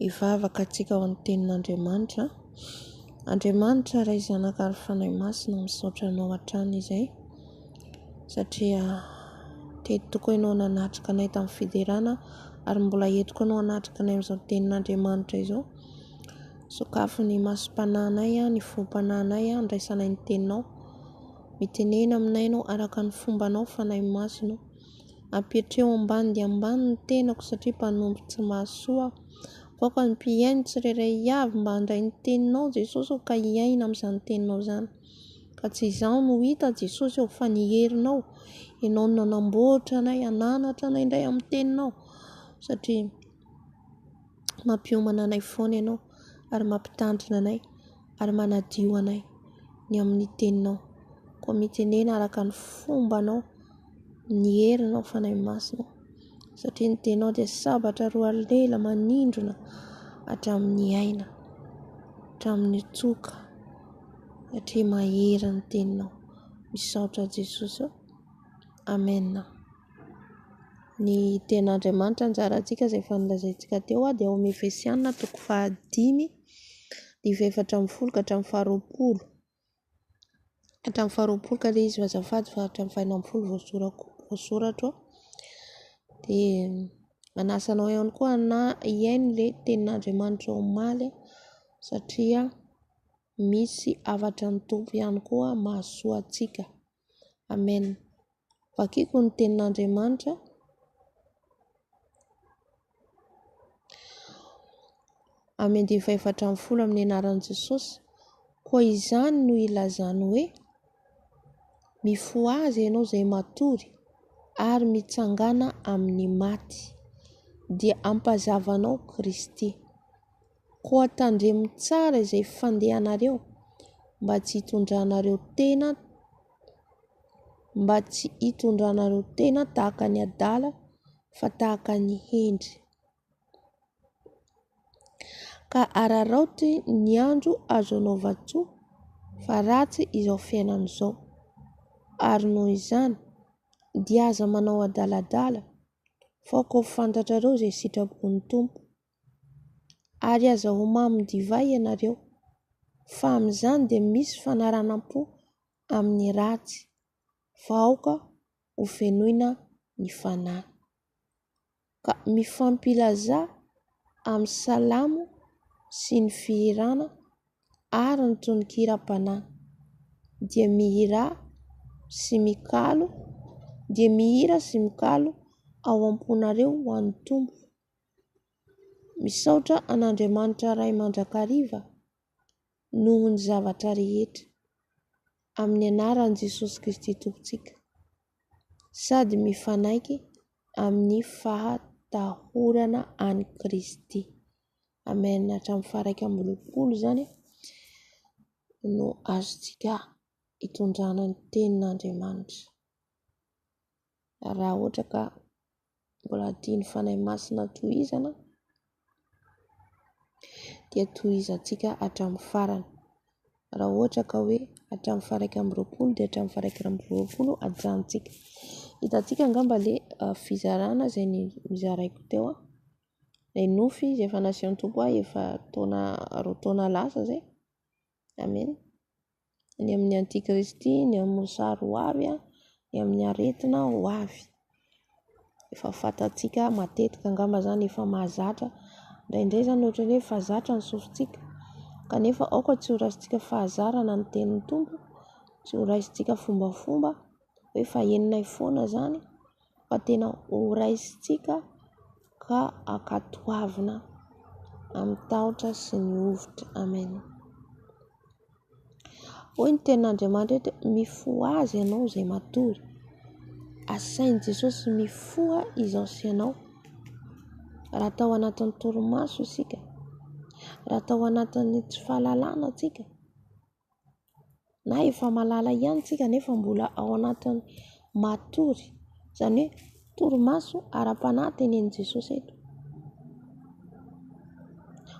Hivavaka antsika ao amin'ny tenin'Andriamanitra. Andriamanitra Ray Zanaka ary Fanahy Masina misaotra anao hatrany izay satria teto tokoa ianao nanatrika anay tamin'ny fiderana ary mbola eto koa ianao hanatrika anay amin'izao tenin'Andriamanitra izao. Sokafy ny masom-panahinay, ny fom-panahinay handraisanay ny teninao. Mitenena aminay ianao araka ny fombanao Fanahy Masina. Apetreo ambany dia ambany ny tenako satria mpanompo tsy mahasoa aho. Aoka ny mpihaino tsirairay avy mba handray ny teninao Jesosy ô ka hiaina amin'izany teninao izany. Ka tsy izaho no hita Jesosy ô fa ny herinao. Ianao no nanamboatra anay, hananatra anay indray amin'ny teninao satria mampiomana anay foana ianao ary mampitandrina anay ary manadio anay ny amin'ny teninao. Koa mitenena araka ny fombanao. ny herinao Fanahy Masina satria ny teninao dia sabatra roa lela manindrona hatramin'ny aina, hatramin'ny tsoka satria mahery ny teninao. Misaotra Jesosy ô. Amen. Ny tenin'Andriamanitra anjarantsika izay efa nolazaintsika teo dia ao amin'ny Efesiana toko fahadimy, ny faha-14 ka hatramin'ny faha-20. Hatramin'ny faharoapolo ka ilay izy azafady fa hatramin'ny faha-16 voasorako voasoratro ao. Dia manasa anao ihany koa hihaino ilay tenin'Andriamanitra omaly satria misy hafatra ny Tompo ihany koa mahasoa antsika. Amen. Vakiko ny tenin'Andriamanitra. Amin'ny andininy faha-14 amin'ny anaran'i Jesosy. Koa izany no ilazany hoe, Mifohaza ianao izay matory ary mitsangàna amin'ny maty, dia hampazava anao Kristy. Koa tandremo tsara izay fandehanareo mba tsy hitondranareo tena mba tsy hitondranareo tena tahaka ny adala fa tahaka ny hendry. Ka araraoty ny andro azo anaovan-tsoa fa ratsy izao fiainana izao. Ary noho izany dia aza manao adaladala fa aoka ho fantatrareo izay sitrapon'ny Tompo. Ary aza ho mamo divay ianareo, fa amin'izany dia misy fanaranam-po amin'ny ratsy, fa aoka ho fenoina ny fanahy. Ka mifampilazà amin'ny salamo sy ny fihirana ary ny tononkiram-panahy, dia mihirà sy mikalo, dia mihira sy mikalo ao am-ponareo ho an'ny Tompo. Misaotra an'Andriamanitra Ray mandrakariva noho ny zavatra rehetra, amin'ny anaran'i Jesosy Kristy Tompontsika, sady mifanaiky amin'ny fahatahorana an'i Kristy. Amen. Hatramin'ny faha-21 izany no azontsika itondrana ny tenin'Andriamanitra. Raha ohatra ka mbola tian'ny Fanahy Masina tohizana dia tohizantsika hatramin'ny farany. Raha ohatra ka hoe hatramin'ny faha-21 dia hatramin'ny faha-21 ajanontsika. Hitantsika angamba ilay fizarana izay nozaraiko teo, ilay nofy izay efa nasehon'ny Tompo ahy efa taona roa taona lasa izay. Amen. Ny amin'ny antikristy, ny amin'ny mosary ho avy, ny amin'ny aretina ho avy. Efa fantatsika matetika angamba izany efa mahazatra. Indraindray izany ohatran'ny hoe efa zatra ny sofintsika kanefa aoka tsy ho raisintsika fahazarana ny tenin'ny Tompo, tsy ho raisintsika fombafomba hoe efa henonay foana izany fa tena ho raisintsika ka ankatoavina amin'ny tahotra sy ny hovitra. Amen. Hoy ny tenin'Andriamanitra eto, mifohaza ianao izay matory. Asain'i Jesosy mifoha izaho sy ianao. Raha tao anatin'ny torimaso isika, raha tao anatin'ny tsy fahalalana isika, na efa mahalala ihany isika nefa mbola ao anatin'ny matory, izany hoe torimaso ara-panahy tenenin'i Jesosy eto.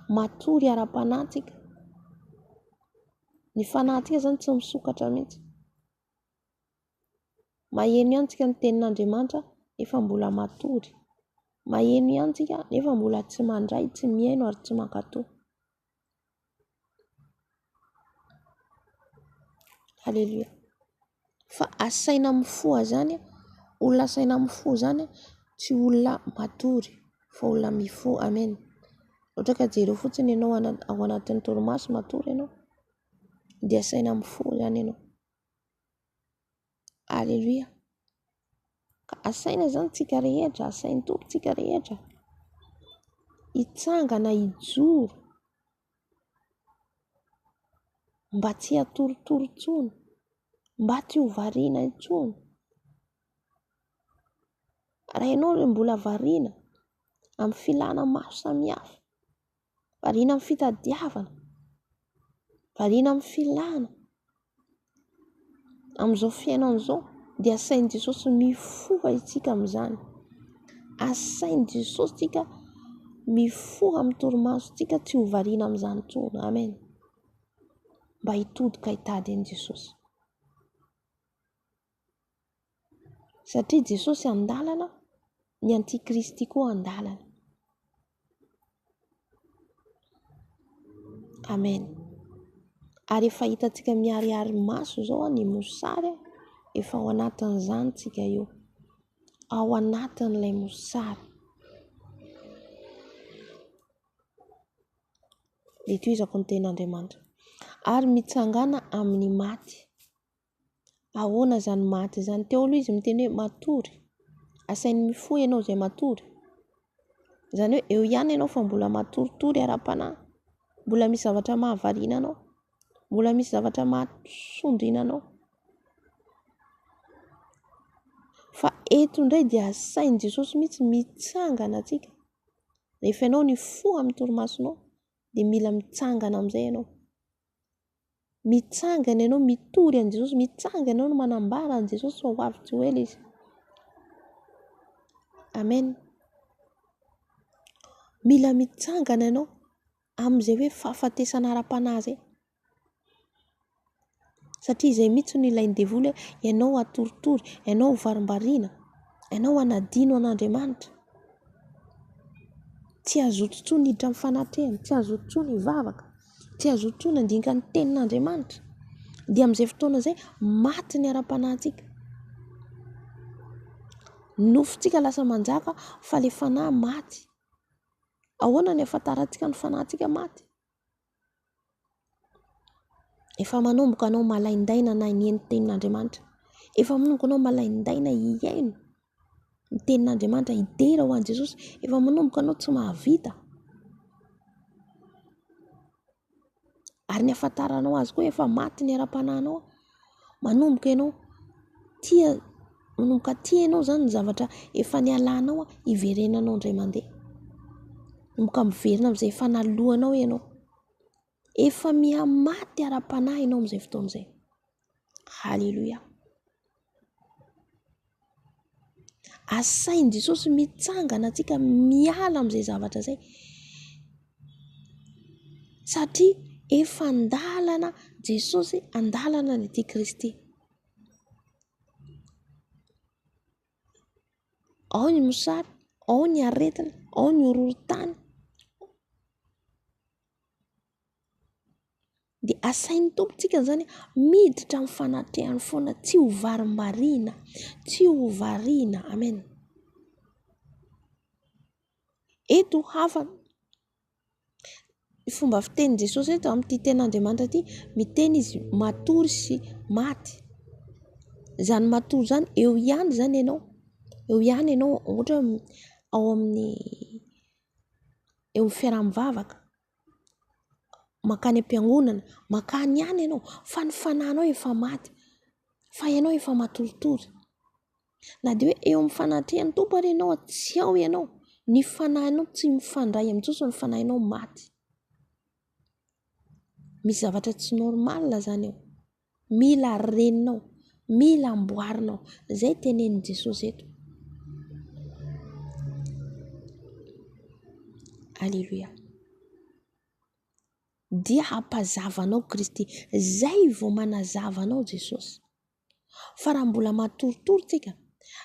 Matory ara-panahy isika. Ny fanahintsika izany tsy misokatra mihitsy. Maheno ihany isika ny tenin'Andriamanitra nefa mbola matory. Maheno ihany tsika nefa mbola tsy mandray, tsy mihaino ary tsy mankatò. Aleloia. Fa asaina mifoha zany, olona asaina mifoha zany tsy olona matory fa olona mifoha. Amen. Ohatra ka jereo fotsiny ianao ao anatin'ny torimaso matory ianao dia asaina mifoha zany ianao. Aleloia. Ka asaina zany tsika rehetra, asain'ny Tompo tsika rehetra hitsangana hijoro mba tsy hatoritory intsony, mba tsy ho variana intsony. Raha ianao re mbola variana amin'ny filana maro samihafa, variana amin'ny fitadiavana, variana amin'ny filana, amin'izao fiainana izao dia asain'i Jesosy mifoha isika amin'izany. Asain'i Jesosy tsika mifoha amin'ny torimasontsika tsy ho variana amin'izany intsony. Amen. Mba hitodika hitady an'i Jesosy. Satria Jesosy an-dalana, ny antikristy koa an-dalana. Amen. Ary efa hitantsika miharihary maso izao ny mosary, efa ao anatin'izany tsika io. Ao anatin'ilay mosary. Dia tohizako ny tenin'Andriamanitra. Ary mitsangàna amin'ny maty. Ahoana izany maty izany? Teo aloha izy miteny hoe matory. Asainy mifoha ianao izay matory. Izany hoe eo ihany ianao fa mbola matoritory ara-panahy. Mbola misy zavatra mahavariana anao. Mbola misy zavatra mahasondriana anao. Fa eto indray dia asain'i Jesosy mihitsy mitsangana antsika. Rehefa ianao nifoha amin'ny torimasonao dia mila mitsangana amin'izay ianao. Mitsangana ianao mitory an'i Jesosy, mitsangana ianao no manambara an'i Jesosy fa ho avy tsy ho ela izy. Amen. Mila mitsangana ianao amin'izay hoe fahafatesana ara-panahy izay. Satria izay mihitsy no ilain'ny devoly hoe ianao hatoritory, ianao ho varimbariana, ianao hanadino an'Andriamanitra. Tsy hazoto intsony hiditra amin'ny fanatrehany, tsy hazoto intsony hivavaka, tsy hazoto intsony handinika ny tenin'Andriamanitra. Dia amin'izay fotoana izay, maty ny ara-panahintsika. Ny nofontsika lasa manjaka fa ilay fanahy maty. Ahoana ny ahafantarantsika ny fanahintsika maty? Efa manomboka anao malaindaina na hihaino ny tenin'Andriamanitra. Efa manomboka anao malaindaina hihaino ny tenin'Andriamanitra, hidera ho an'i Jesosy. Efa manomboka anao tsy mahavita. Ary ny ahafantaranao azy koa efa maty ny ara-panahinao. Manomboka ianao tia, manomboka tia ianao izany ny zavatra efa nialanao hiverenanao indray mandeha. Manomboka miverina amin'izay efa naloanao ianao. Efa miha-maty ara-panahy ianao amin'izay fotoana izay. Haleloia. Asain'i Jesosy mitsangana antsika miala amin'izay zavatra izay. Satria efa an-dalana Jesosy, an-dalana ny antikristy. Ao ny mosary, ao ny aretina, ao ny horohorontany. Dia asain'ny Tompo tsika izany miditra amin'ny fanatrehany foana, tsy ho varimbariana, tsy ho variana. Amen. Eto hafa ny fomba fitenin'i Jesosy eto amin'ity tenin'Andriamanitra ity, miteny izy matory sy maty. Izany matory izany, eo ihany izany ianao, eo ihany ianao ohatra hoe ao amin'ny eo amin'ny fiaraha-mivavaka, mankany am-piangonana, mankany ihany ianao fa ny fanahinao efa maty, fa ianao efa matoritory. Na dia hoe eo amin'ny fanatrehan'ny Tompo ary ianao, tsy ao ianao, ny fanahinao tsy mifandray amin'i Jesosy, ny fanahinao maty. Misy zavatra tsy normal izany eo. Mila reninao, mila amboarinao. Izay tenenin'i Jesosy eto. Aleloia. Dia hampazava anao Kristy. Izay vao manazava anao Jesosy. Fa raha mbola matoritory tsika,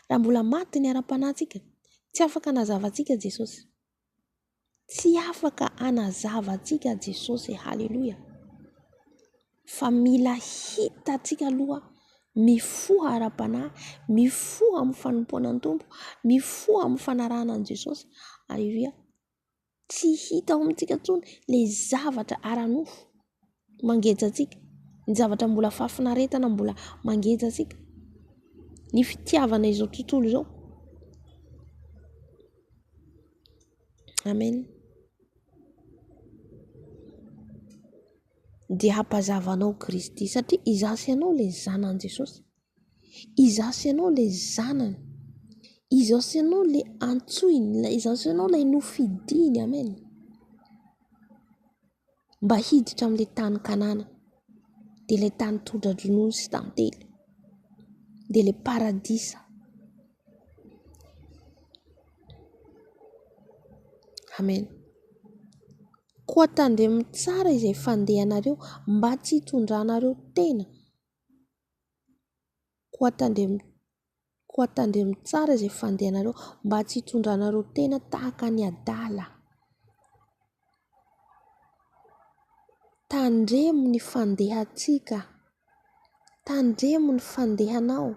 raha mbola maty ny ara-panahintsika, Tsy afaka hanazava antsika Jesosy. Tsy afaka hanazava antsika Jesosy. Haleloia. Fa mila hitantsika aloha mifoha ara-panahy, mifoha amin'ny fanompoana ny Tompo, mifoha amin'ny fanarahana an'i Jesosy. Haleloia. Tsy hita ao amintsika intsony ilay zavatra ara-nofo mangeja antsika, ny zavatra mbola fahafinaretana mbola mangeja antsika, ny fitiavana izao tontolo izao. Amen. Dia hampazava anao Kristy satria izaho sy ianao ilay zanan'i Jesosy. Izaho sy ianao ilay zanany. Izaho sy ianao ilay antsoiny, izaho sy ianao ilay nofidiny. Amen. Mba hiditra amin'ilay tany Kanana, dia ilay tany tondra-dronono sy tantely, dia ilay paradisa. Amen. Koa tandremo tsara izay fandehanareo mba tsy hitondranareo tena. Koa tandremo koa tandremo tsara izay fandehanareo mba tsy hitondranareo tena tahaka ny adala. Tandremo ny fandehantsika. Tandremo ny fandehanao.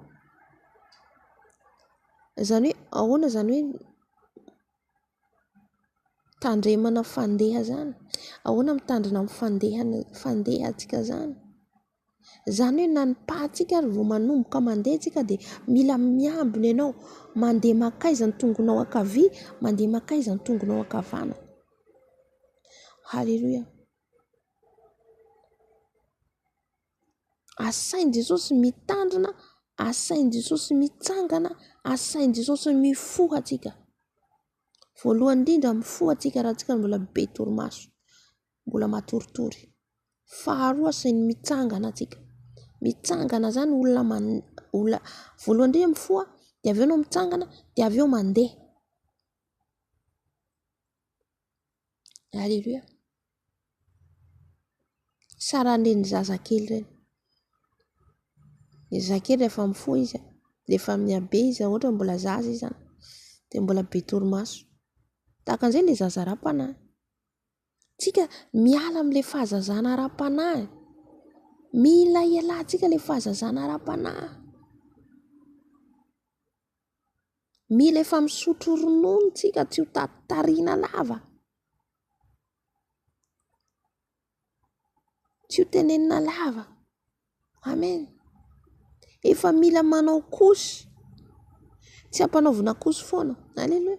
Izany hoe ahoana izany hoe tandremana fandeha izany? Ahoana mitandrina amin'ny fandehana fandehantsika izany? Izany hoe na ny pas-ntsika ary vao manomboka mandeha tsika dia mila miambina ianao. Mandeha mankaiza ny tongonao ankavia, mandeha mankaiza ny tongonao ankavanana. Haleloia. Asain'i Jesosy mitandrina, asain'i Jesosy mitsangana, asain'i Jesosy mifoha antsika. Voalohany indrindra mifoha antsika raha antsika mbola be torimaso, mbola matoritory. Faharoa asainy mitsangana antsika. Mitsangana izany olona olona voalohany indrindra mifoha dia avy eo ianao mitsangana dia avy eo mandeha. Aleloia. Saran'ireny zazakely ireny. Ny zazakely rehefa mifoha izy, rehefa mihabe izy raha ohatra mbola zaza izy dia mbola be torimaso. Tahaka an'izay ilay zaza ara-panahy. Tsika miala amin'ilay fahazazana ara-panahy. Mila ialantsika ilay fahazazana ara-panahy. Mila efa misotro ronono tsika tsy ho taritarihina lava. Tsy ho tenenina lava. Amen. Efa mila manao kosy. Tsy ampanaovina kosy foana. Aleloia.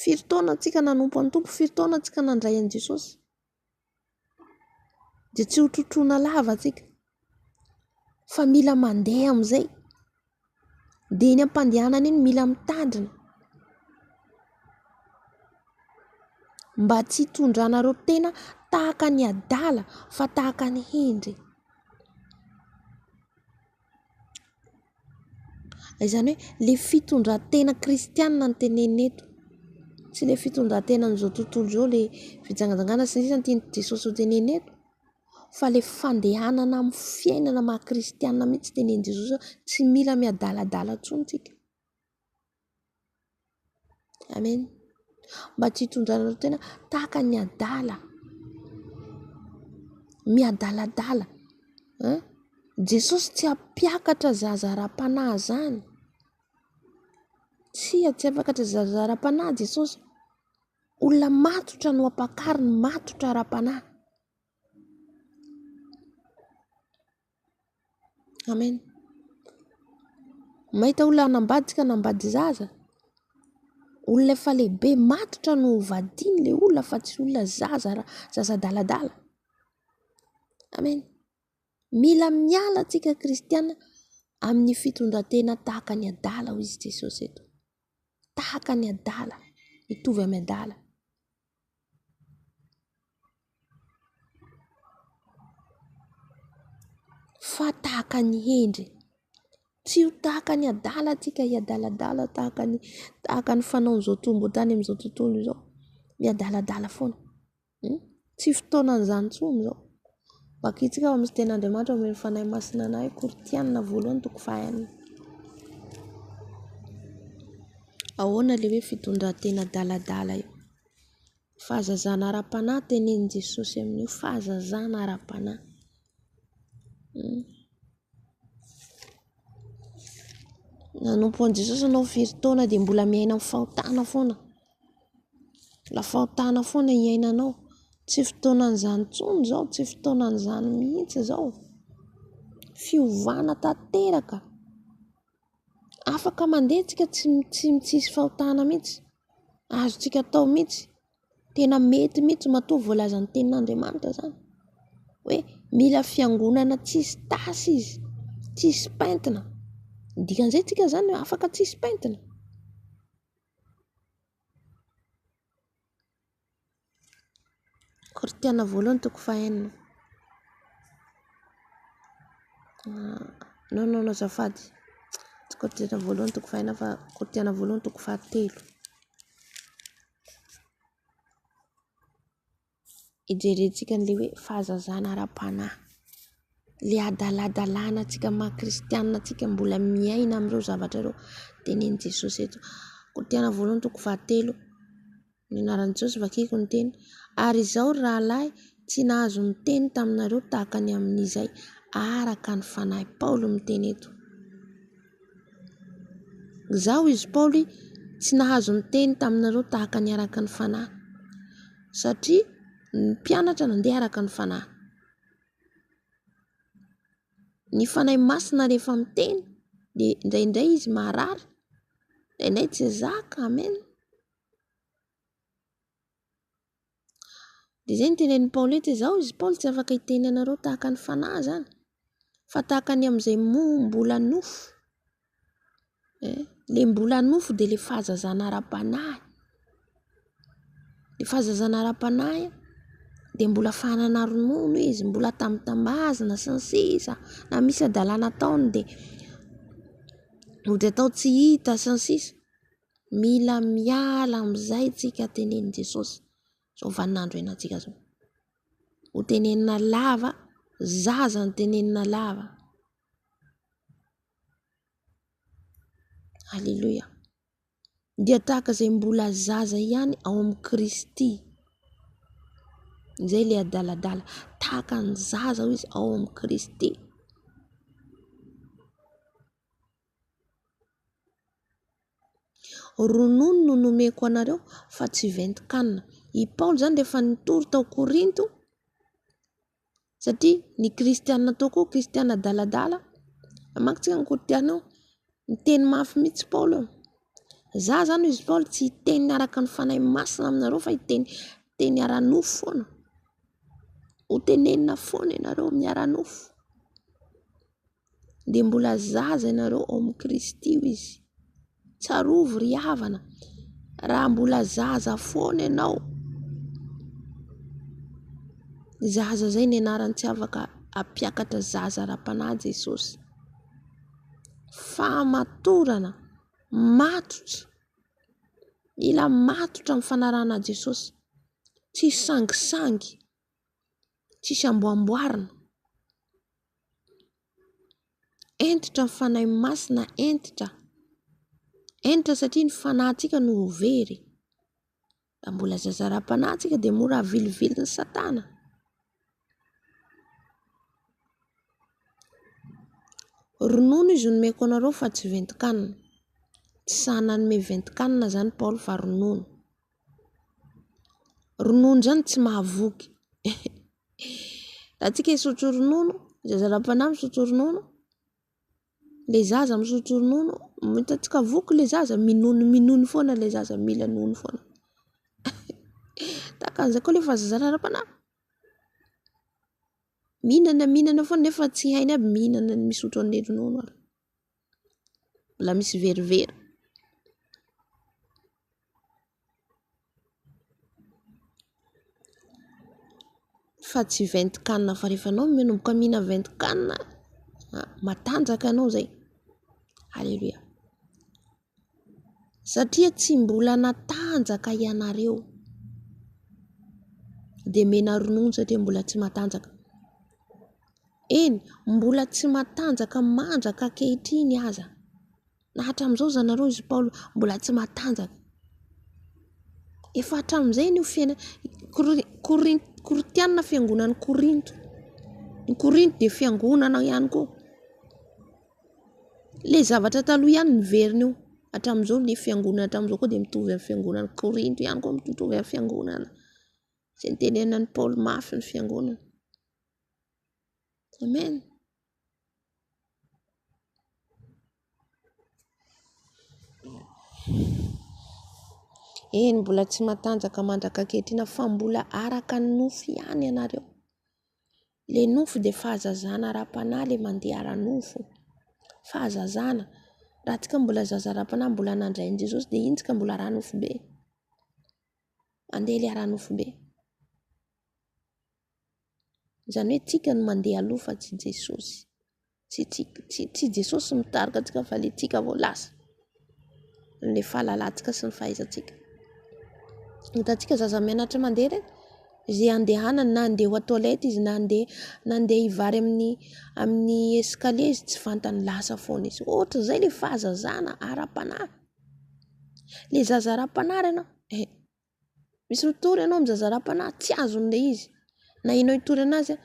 Firy taona tsika nanompo an'ny Tompo, firy taona tsika nandray an'i Jesosy. Dia tsy ho trotroina lava tsika fa mila mandeha amin'izay. Dia eny am-pandehanana eny mila mitandrina mba tsy hitondranareo tena tahaka ny adala fa tahaka ny hendry. Izany hoe ilay fitondran-tena kristianina no tenenina eto. Tsy ilay fitondran-tenan'izao tontolo izao ilay fijangajangana sy ny sisa no tian'i Jesosy ho tenenina eto fa ilay fandehanana amin'ny fiainana maha kristianina mihitsy tenenin'i Jesosy hoe tsy mila miadaladala intsony isika. Amen. Mba tsy hitondranareo tena tahaka ny adala. Miadaladala. Hein? Jesosy tsy hampiakatra zaza ara-panahy zany. Tsia, tsy hampiakatra zaza ara-panahy Jesosy. Olona matotra no ampakariny, matotra ara-panahy. Amen. Mahita olona hanambady tsika hanambady zaza. Olona efa lehibe matotra no hovadiany le olona fa tsy olona zaza raha zaza adaladala. Amen. Mila miala tsika kristiana amin'ny fitondran-tena tahaka ny adala hoy izy Jesosy eto. Tahaka ny adala, mitovy amin'ny adala. Fa tahaka ny hendry. Tsy ho tahaka ny adala tsika hiadaladala tahaka ny tahaka ny fanaon'izao tombon-tany amin'izao tontolo izao. Miadaladala foana. Tsy fotoanan'izany intsony izao. Vakintsika ao amin'ny tenin'Andriamanitra omen'ny Fanahy Masina anay Korintiana voalohany toko fahaenina. Ahoana ilay hoe fitondran-tena adaladala io? Fahazazana ara-panahy tenenin'i Jesosy amin'io, fahazazana ara-panahy. Nanompo an'i Jesosy ianao firy taona dia mbola miaina amin'ny fahotana foana. Mbola fahotana foana iainanao. Tsy fotoanan'izany intsony izao, tsy fotoanan'izany mihitsy izao. Fiovana tanteraka. Afaka mandeha tsika tsy tsy tsisy fahotana mihitsy. Azontsika atao mihitsy. Tena mety mihitsy matoa voalazan'ny tenin'Andriamanitra izany hoe mila fiangonana tsisy tasy izy, tsisy pentina. Ny dikan'izay tsika izany afaka tsisy pentina. Korintiana voalohany toko fahenina. Non non non azafady, tsy Korintiana voalohany toko fahenina fa Korintiana voalohany toko fahatelo. Hijerentsika an'ilay hoe fahazazana ara-panahy. Ilay adaladalana antsika maha kristianina antsika mbola miaina amin'ireo zavatra ireo. Tenenin'i Jesosy eto. Korintiana voalohany toko fahatelo. Ny anaran'i Jesosy vakiko ny teny. Ary izao ry rahalahy, tsy nahazo niteny taminareo tahaka ny amin'izay araka ny fanahy. Paoly miteny eto. Izaho izy Paoly tsy nahazo niteny taminareo tahaka ny araka ny fanahy, satria ny mpianatra nandeha araka ny fanahy. Ny fanahy masina rehefa miteny dia indraindray izy marary, indraindray tsy zaka, amen. Dia izay no tenenin'i Paoly eto, izaho izy Paoly tsy afaka hiteny anareo tahaka ny fanahy izany, fa tahaka ny amin'izay mbola nofo. Eh, le mbola nofo dia le fahazazana ara-panahy. Le fahazazana ara-panahy dia mbola fahanana ronono izy, mbola tambatambazina sy ny sisa, na misy hadalana ataony dia mody atao tsy hita sy ny sisa. Mila miala amin'izay tsika tenenin'i Jesosy zao vaninandro iainantsika zao. Ho tenenina lava, zaza no tenenina lava. Aleloia. Dia tahaka izay mbola zaza ihany ao amin'i Kristy. Izay ilay adaladala. Tahaka ny zaza hoy izy ao amin'i Kristy. Ronono no nomeko anareo fa tsy ventin-kanina. I Paoly izany rehefa nitory tao Korinto, satria ny kristianina tao koa kristianina adaladala, manko tsika ny korintiana io, niteny mafy mihitsy Paoly io. Za zany hoy izy Paoly tsy hiteny araka ny fanahy masina aminareo fa hiteny teny ara-nofo foana. Ho tenenina foana ianareo amin'ny ara-nofo. dia mbola zaza ianareo ao amin'i Kristy hoy izy. Tsarovy ry havana, raha mbola zaza foana ianao, zaza izay ny anarany tsy afaka hampiakatra zaza ara-panahy Jesosy. Fahamatorana, matotra, mila matotra amin'ny fanarahana an'i Jesosy, tsy sangisangy, tsisy amboamboarina. Hentitra ny Fanahy Masina, hentitra. Hentitra satria ny fanahintsika no ho very. Raha mbola zaza ara-panahy tsika dia mora avilivilin'i Satana. Ronono izy nomeko anareo fa tsy ventin-kanina. Tsy sahy nanome ventin-kanina izany Paoly fa ronono. Ronono izany tsy mahavoky. Antsika hisotro ronono, zaza ara-panahy misotro ronono, le zaza misotro ronono, hitantsika voky le zaza, minono minono foana le zaza, mila nono foana. Tahaka an'izay koa le fahazazana ara-panahy, mihinana mihinana foana nefa tsy hainy aby mihinana misotro an'le ronono ary, mbola misy verivery. Fa tsy ventin-kanina fa rehefa anao manomboka mihina ventin-kanina matanjaka anao zay. Aleloia. Satria tsy mbola natanjaka ianareo dia mena ronono satria mbola tsy matanjaka. Eny, mbola tsy matanjaka mandraka ankehitriny aza. Na hatramin'izao aza nareo hozy Paoly mbola tsy matanjaka. Efa hatramin'izay io fiainana Korintiana fiangonan'i Korinto. Ny Korinto dia fiangonana ihany koa. Ilay zavatra taloha ihany miverina io. Hatramin'izao ilay fiangonana hatramin'izao koa dia mitovy amin'ny fiangonan'i Korinto ihany koa, mitovy amin'ny fiangonana izay nitenenan'i Paoly mafy ny fiangonana. Amen. Eny, mbola tsy matanjaka mandraka ankehitriny fa mbola araka ny nofo ihany ianareo. Le nofo dia fahazazana ara-panahy le mandeha ara-nofo. Fahazazana. Raha tsika mbola zaza ara-panahy mbola nandray an'i Jesosy dia iny tsika mbola ara-nofo be. Mandeha le ara-nofo be. Izany hoe tsika no mandeha aloha fa tsy Jesosy. Tsy tsika, tsy tsy Jesosy mitarika antsika fa le tsika vao lasa. Le fahalalantsika sy ny fahaizantsika. Hitantsika zaza mianatra mandeha ireny, izay andehanany na andeha ho toilette izy na andeha na andeha hivary amin'ny amin'ny escalier izy tsy fantany lasa foana izy. Ohatran'izay le fahazazana ara-panahy. Le zaza ara-panahy re anao, eh. Misy mitory ianao amin'ny zaza ara-panahy, tsy azony ilay izy. Na ianao hitory anazy,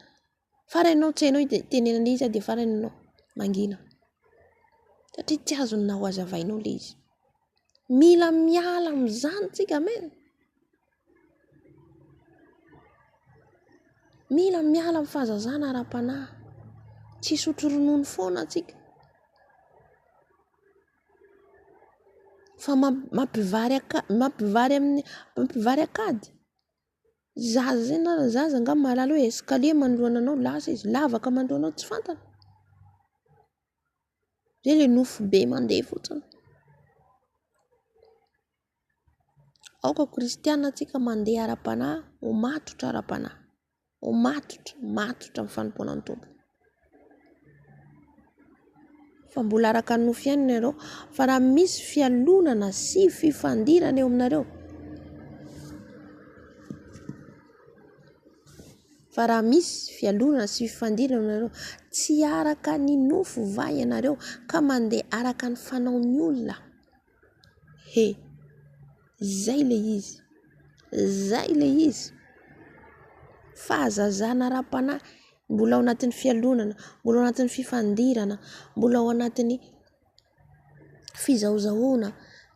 farany ianao tsy hainao itenenana ilay izy dia farany ianao mangina. Satria tsy azony na ho hazavainao ilay izy. Mila miala amin'izany tsika, amen. Mila miala amin'ny fahazazana ara-panahy. Tsy hisotro ronono foana tsika. Fa mampivary aka- mampivary amin'ny mampivary an-kady. Zaza zay na zaza angamba mahalala hoe escalier manoloana anao lasa izy, lavaka manoloana anao tsy fantany. Zay le nofo be mandeha fotsiny. Aoka kristiana antsika mandeha ara-panahy ho matotra ara-panahy. Ho matotra, matotra amin'ny fanompoana ny Tompo. Fa mbola araka ny nofo ihany ianareo. Fa raha misy fialonana sy fifandirana eo aminareo, fa raha misy fialonana sy fifandirana eo aminareo, tsy araka ny nofo va ianareo ka mandeha araka ny fanaon'ny olona? He! Zay le izy, zay le izy. Fahazazana ara-panahy, mbola ao anatin'ny fialonana, mbola ao anatin'ny fifandirana, mbola ao anatin'ny fizahozahoana.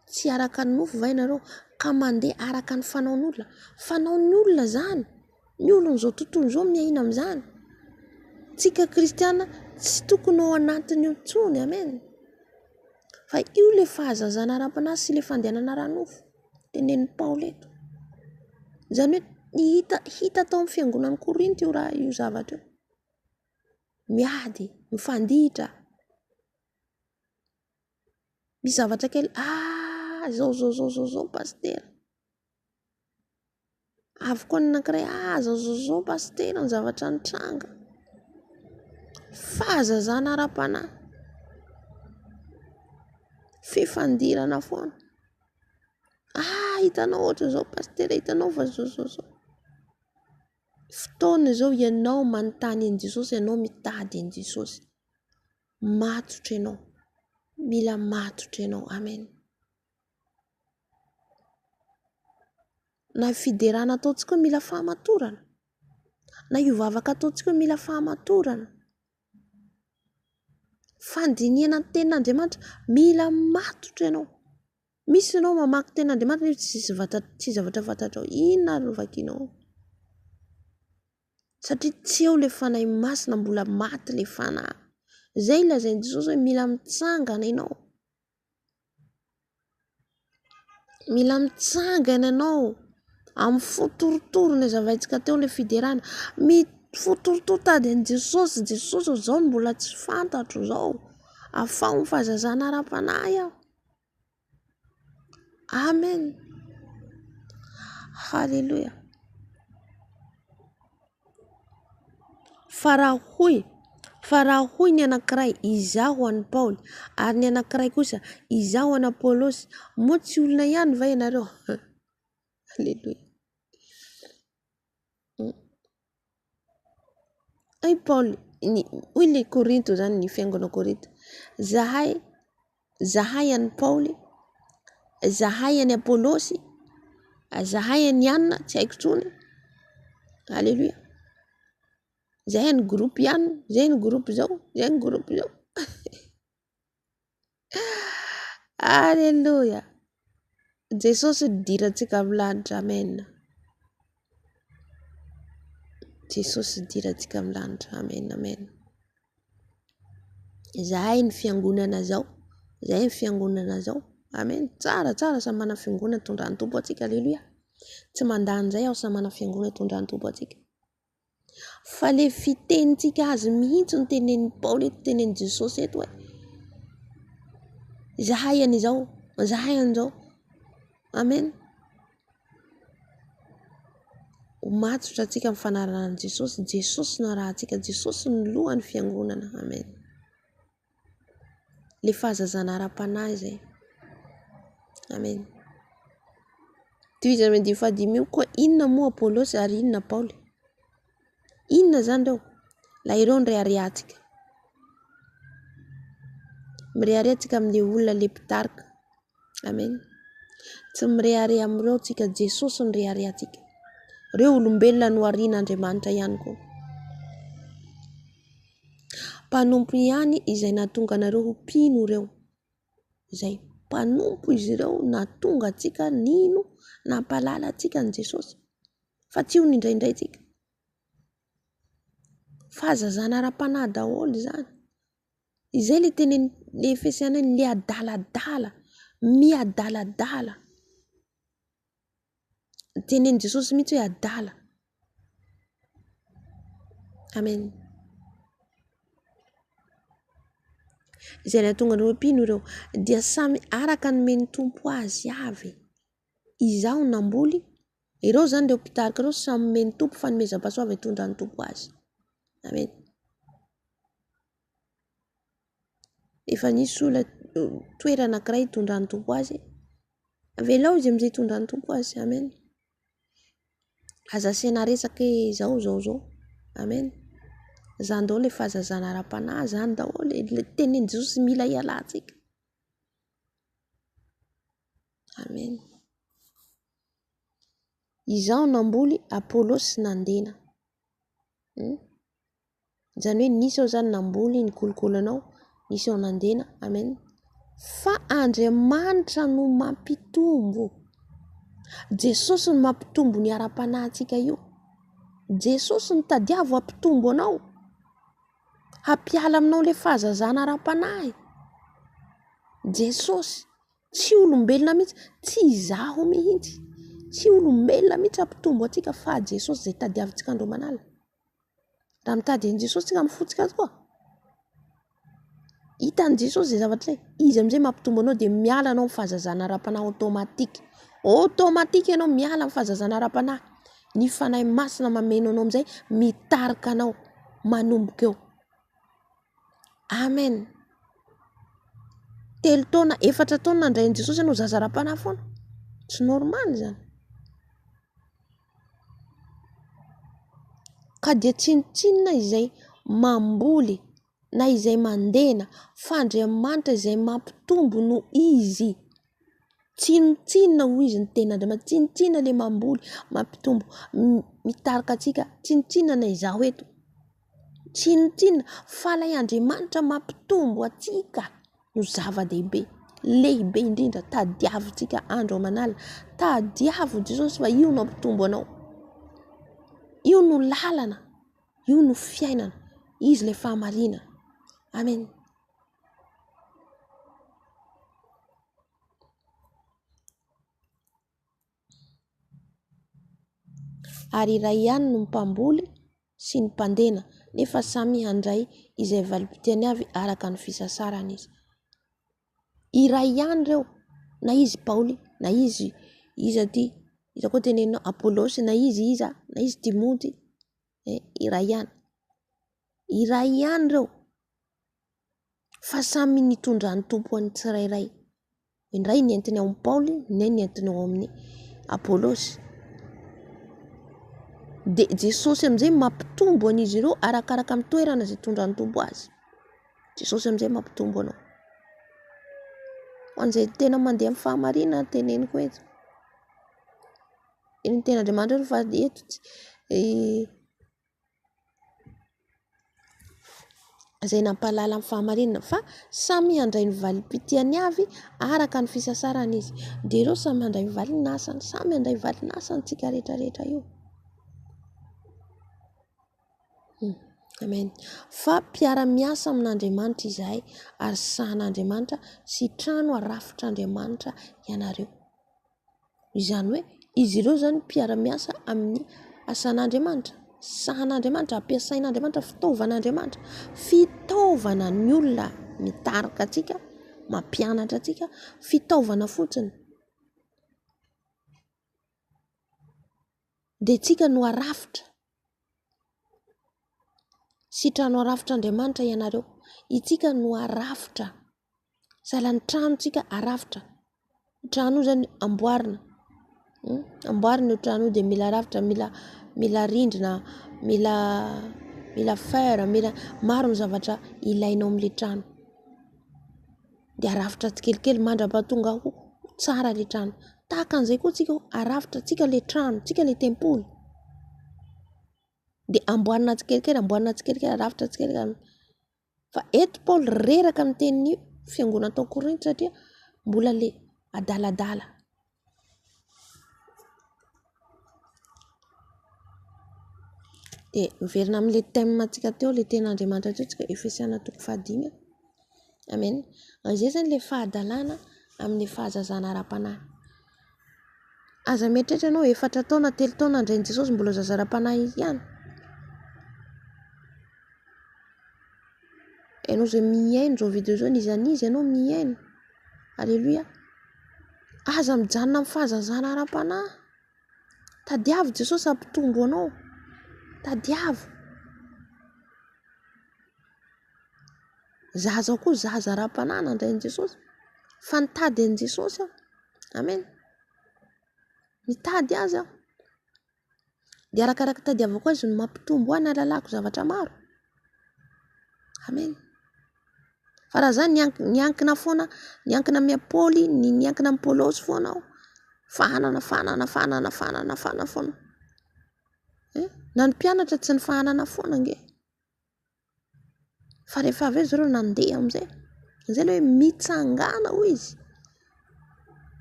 Tsy araka ny nofo va ianareo ka mandeha araka ny fanaon'olona? Fanaon'ny olona zany, ny olon'izao tontolo izao miaina amin'izany. Tsika kristiana tsy tokony ao anatin'io intsony, amen. Fa io le fahazazana ara-panahy sy le fandehanana ara-nofo tenenin'i Paoly eto. Izany hoe hita hita tao amin'ny fiangonan'i Korinto io raha io zavatra io. Miady, mifanditra. Misy zavatra kely, ah zao zao zao zao zao pasitera. Avy koa ny anankiray, ah zao zao zao pasitera ny zavatra nitranga. Fahazazana ara-panahy. Fifandirana foana. Ah hitanao ohatran'izao pasitera, hitanao fa zao zao zao. Fotoana izao ianao manontany an'i Jesosy, ianao mitady an'i Jesosy. Matotra ianao. Mila matotra ianao. Amen. Na fiderana ataontsika io mila fahamatorana, na io vavaka ataontsika io mila fahamatorana. Fandinihana ny tenin'Andriamanitra, mila matotra ianao. Misy ianao mamaky tenin'Andriamanitra nefa tsisy vata- tsisy zavatra fantatrao. Inona ary no vakinao? Satria tsy eo ilay Fanahy Masina, mbola maty ilay fanahy. Izay lazain'i Jesosy hoe mila mitsangana ianao. Mila mitsangana ianao amin'ny fo torotoro nazavaintsika teo ilay fiderana. Fo torotoro tady an'i Jesosy, Jesosy ô izao no mbola tsy fantatro izao. Afaho ny fahazazana ara-panahy aho. Amen. Haleloia. Fa raha hoy, fa raha hoy ny anankiray, Izaho an'i Paoly, ary ny anankiray kosa, Izaho an'i Apolosy, moa tsy olona ihany va ianareo? Aleloia. Hoy Paoly, ny, hoy ny Korinto zany, ny fiangonana Korinto, zahay. Zahay an'i Paoly, zahay an'i Apolosy, zahay an'i Anna, tsy haiko intsony. Aleloia. Zahay an'ny groupe Anna, zay ny groupe zao, zay ny groupe zao. Aleloia. Jesosy nidirantsika amin'ny lanitra. Amen. Jesosy nidirantsika amin'ny lanitra. Amen. Amen. Zahay ny fiangonana zao. Zahay ny fiangonana zao. Amen. Tsara tsara samy manana fiangonana tondran'ny Tompo antsika. Aleloia. Tsy mandà an'izay aho samy manana fiangonana tondran'ny Tompo antsika. Fa le fitenintsika azy mihitsy no tenenin'i Paoly eto, tenenin'i Jesosy eto hoe zahay an'izao, zahay an'izao. Amen. Ho matotra antsika amin'ny fanarahana an'i Jesosy. Jesosy no arahantsika, Jesosy no lohan'ny fiangonana. Amen. Le fahazazana ara-panahy izay. Amen. Tohizana amin'ny andininy fahadimy io koa inona moa Apolosy ary inona Paoly? Inona izany ireo? La ireo no reharehantsika. Mirehareha antsika amin'ilay olona ilay mpitarika. Amen. Tsy mirehareha amin'ireo tsika, Jesosy no reharehantsika. Ireo olombelona noharian'Andriamanitra ihany koa. Mpanompo ihany izay nahatonga anareo ho mpino ireo. Izay mpanompo izy ireo nahatonga antsika nino, nampahalala antsika an'i Jesosy. Fa tsy io no indraindraintsika. Fahazazana ara-panahy daholo izany. Izay ilay tenenin'ny Efesiana hoe le adaladala, miadaladala. Tenenin'i Jesosy mihitsy hoe adala. Amen. Izay nahatonga an'ireo mpino ireo dia samy araka ny nomen'ny Tompo azy avy. Izaho namboly, ireo izany ireo mpitarika ireo samy nomen'ny Tompo fanomezam-pahasoavana hitondran'ny Tompo azy. Amen. Efa nisy olona toerana anankiray hitondran'ny Tompo azy. Avelao izy amin'izay hitondran'ny Tompo azy. Amen. Aza asiana resaka hoe izao izao izao. Amen. Izany daholo ilay fahazazana ara-panahy, izany daholo ilay tenin'i Jesosy mila hialantsika. Amen. Izaho namboly, Apolosy nandena. Izany hoe nisy ao izany namboly nikolokolo anao, nisy ao nandena, amen. Fa Andriamanitra no mampitombo. Jesosy no mampitombo ny ara-panahintsika io. Jesosy no tadiavo hampitombo anao. Hampiala aminao ilay fahazazana ara-panahy. Jesosy. Tsy olombelona mihitsy, tsy izaho mihitsy, tsy olombelona mihitsy hampitombo antsika fa Jesosy izay tadiavintsika andro aman'alina. Raha mitady an'i Jesosy tsika amin'ny fontsika tokoa, hitan'i Jesosy izay zavatra izay, izy amin'izay mampitombo anao dia miala anao amin'ny fahazazana ara-panahy automatique. Automatique ianao miala amin'ny fahazazana ara-panahy. Ny Fanahy Masina mameno anao amin'izay, mitarika anao manomboka eo. Amen. Telo taona, efatra taona nandray an'i Jesosy ianao zaza ara-panahy foana. Tsy normal izany. Ka dia tsinontsinona izay mamboly na izay mandena fa Andriamanitra izay mampitombo no izy. Tsinontsinona hoy izy ny tenin'Andriamanitra, tsinontsinona ilay mamboly, mampitombo, mitarika antsika, tsinontsinona na izaho eto. Tsinontsinona fa ilay Andriamanitra mampitombo antsika no zava-dehibe, lehibe indrindra, tadiavintsika andro aman'alina, tadiavo Jesosy fa io no hampitombo anao, io no lalana, io no fiainana, izy ilay fahamarinana. Amen. Ary iray ihany no mpamboly sy ny mpandena, nefa samy handray izay valim-pitiany avy araka ny fisasarany izy. Iray ihany ireo, na izy Paoly, na izy iza ty, iza koa teneninao, Apolosy, na izy iza, na izy Timoty, eh, iray ihany. Iray ihany ireo, fa samy nitondran'ny Tompo an'ny tsirairay. Indray ny entiny ao amin'i Paoly, ny ny entiny ao amin'i Apolosy. Dia Jesosy amin'izay mampitombo an'izy ireo arakaraka amin'ny toerana izay itondran'ny Tompo azy. Jesosy amin'izay mampitombo anao. Ho an'izay tena mandeha amin'ny fahamarinana no teneniko eto. Ny tenin'Andriamanitra aloha fa eto tsy izay nampahalala ny fahamarinana fa samy handray ny valim-pitiany avy araka ny fisasarany izy. Dia ireo samy handray ny valin'asany, samy handray valin'asany tsika rehetra rehetra io. Amen. Fa mpiara-miasa amin'Andriamanitra izahay ary sahan'Andriamanitra sy trano arafitr'Andriamanitra ianareo. Izany hoe izy ireo izany mpiara-miasa amin'ny asan'Andriamanitra, sahan'Andriamanitra, ampiasain'Andriamanitra, fitaovan'Andriamanitra, fitaovana ny olona mitarika antsika, mampianatra antsika, fitaovana fotsiny. Dia tsika no arafitra. Sy trano arafitr'Andriamanitra ianareo. Itsika no arafitra. Sahala ny trano tsika arafitra. Trano io zany amboarina. Amboarina io trano io dia mila arafitra, mila mila rindrina, mila mila fer, mila maro ny zavatra ilainao amin'ilay trano. Dia arafitra tsikelikely mandra-pahatonga ho tsara ilay trano. Tahaka an'izay koa tsika arafitra tsika ilay trano, tsika ilay tempoly. Dia amboarina tsikelikely, amboarina tsikelikely, arafitra tsikelikely. Fa eto Paoly reraka miteny ny fiangonana tao Korinto satria mbola le adaladala. Dia miverina amin'ilay thème antsika teo, ilay tenin'Andriamanitra teo tsika, Efesiana toko fahadimy. Amen. Izay izany ilay fahadalana amin'ny fahazazana ara-panahy. Aza mieritreritra ianao efatra taona, telo taona handray an'i Jesosy mbola zaza ara-panahy ihany. Ianao izay mihaino izao video izao, n'iza n'iza ianao mihaino. Aleloia. Aza mijanona amin'ny fahazazana ara-panahy. Tadiavo Jesosy hampitombo anao. Tadiavo. Zaza koa zaza ara-panahy nandray an'i Jesosy. Fa nitady an'i Jesosy aho. Amen. Nitady azy aho. Dia arakaraka tadiavako azy no mampitombo ahy ny ahalalako zavatra maro. Amen. Fa raha za niankina foana, niankina amin'i Paoly, niankina amin'i Paolosy foana aho, fahanana, fahanana, fahanana, fahanana, fahanana foana. Eh, na ny mpianatra tsy nifahanana foana ange. Fa rehefa avy eo zareo nandeha amin'izay. Izay ilay hoe mitsangàna hoy izy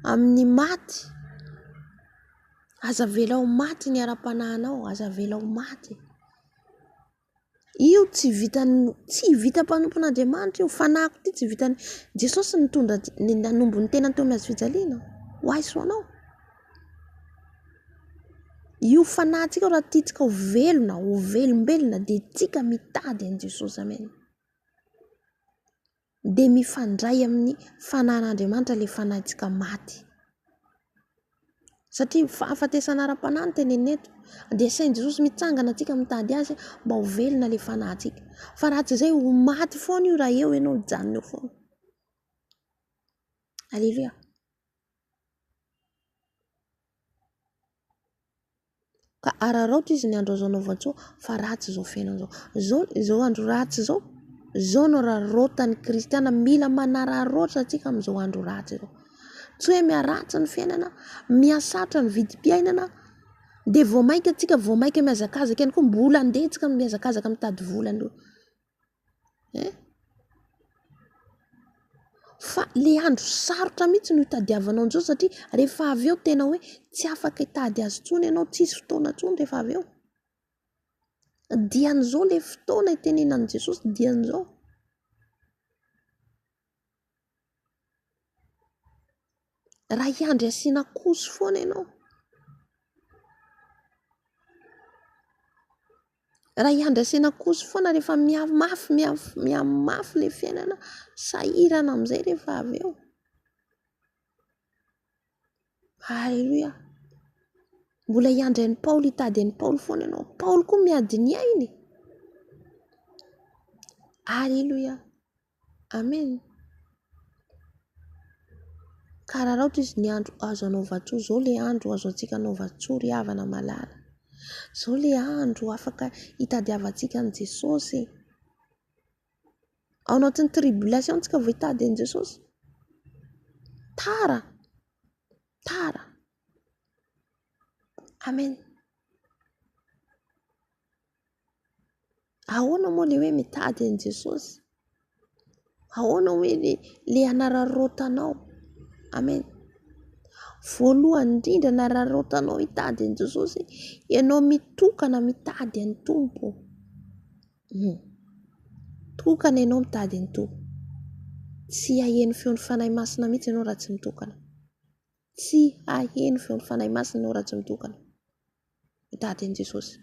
amin'ny maty. Aza avela ho maty ny ara-panahinao, aza avela ho maty. Io tsy vitan'ny tsy vita mpanompon'Andriamanitra io, fanahiko ity tsy vitan'ny Jesosy nitondra nanombo ny tenany teo amin'ny hazo fijaliana ho ahy sy ho anao. Io fanahintsika io raha tiantsika ho velona, ho velombelona dia tsika mitady an'i Jesosy amen. Dia mifandray amin'ny fanahin'Andriamanitra ilay fanahintsika maty. Satria fahafatesana ara-panahy no tenenina eto. Dia asain'i Jesosy mitsangana antsika mitady azy mba ho velona ilay fanahintsika. Fa raha tsy izay ho maty foana io raha eo ianao mijanona eo foana. Aleloia. Ka araraoty izy ny andro azo anaovan-tsoa fa ratsy izao fiainana izao. Izao izao andro ratsy izao, izao no araraotan'ny kristiana, mila manararaotra antsika amin'izao andro ratsy izao. Tsy hoe miharatsy ny fiainana, mihasarotra ny vidim-piainana, dia vao mainka antsika vao mainka mihazakazaka ihany koa, mbola andeha antsika mihazakazaka mitady vola aloha. Eh? Fa le andro sarotra mihitsy no hitadiavanao an'izao satria rehefa avy eo tena hoe tsy afaka hitady azy intsony ianao, tsisy fotoana intsony rehefa avy eo. Dian'izao le fotoana itenenan'i Jesosy, dian'izao. Raha hiandry asiana koso foana ianao. Raha hiandry asiana koso foana rehefa mihamafy mihamafy ilay fiainana, sahirana amin'izay rehefa avy eo. Aleloia. Mbola hiandry an'i Paoly hitady an'i Paoly foana ianao. Paoly koa miady ny ainy. Aleloia. Amen. Ka araraotra izy ny andro azo anaovan-tsoa. Izao ilay andro azo antsika anaovan-tsoa ry havana malala. Izao ilay andro afaka hitadiavantsika an'i Jesosy. Ao anatin'ny tribulation tsika vao hitady an'i Jesosy. Tara. Tara. Amen. Ahoana moa le hoe mitady an'i Jesosy? Ahoana hoe le le anararaotanao? Amen. Voalohany indrindra anararaotanao hitady an'i Jesosy, ianao mitokana mitady an'i Tompo. Hmm. Tokana ianao mitady an'i Tompo. Tsy haheno feon'ny Fanahy Masina mihitsy ianao raha tsy mitokana. Tsy haheno feon'ny Fanahy Masina ianao raha tsy mitokana. Mitady an'i Jesosy.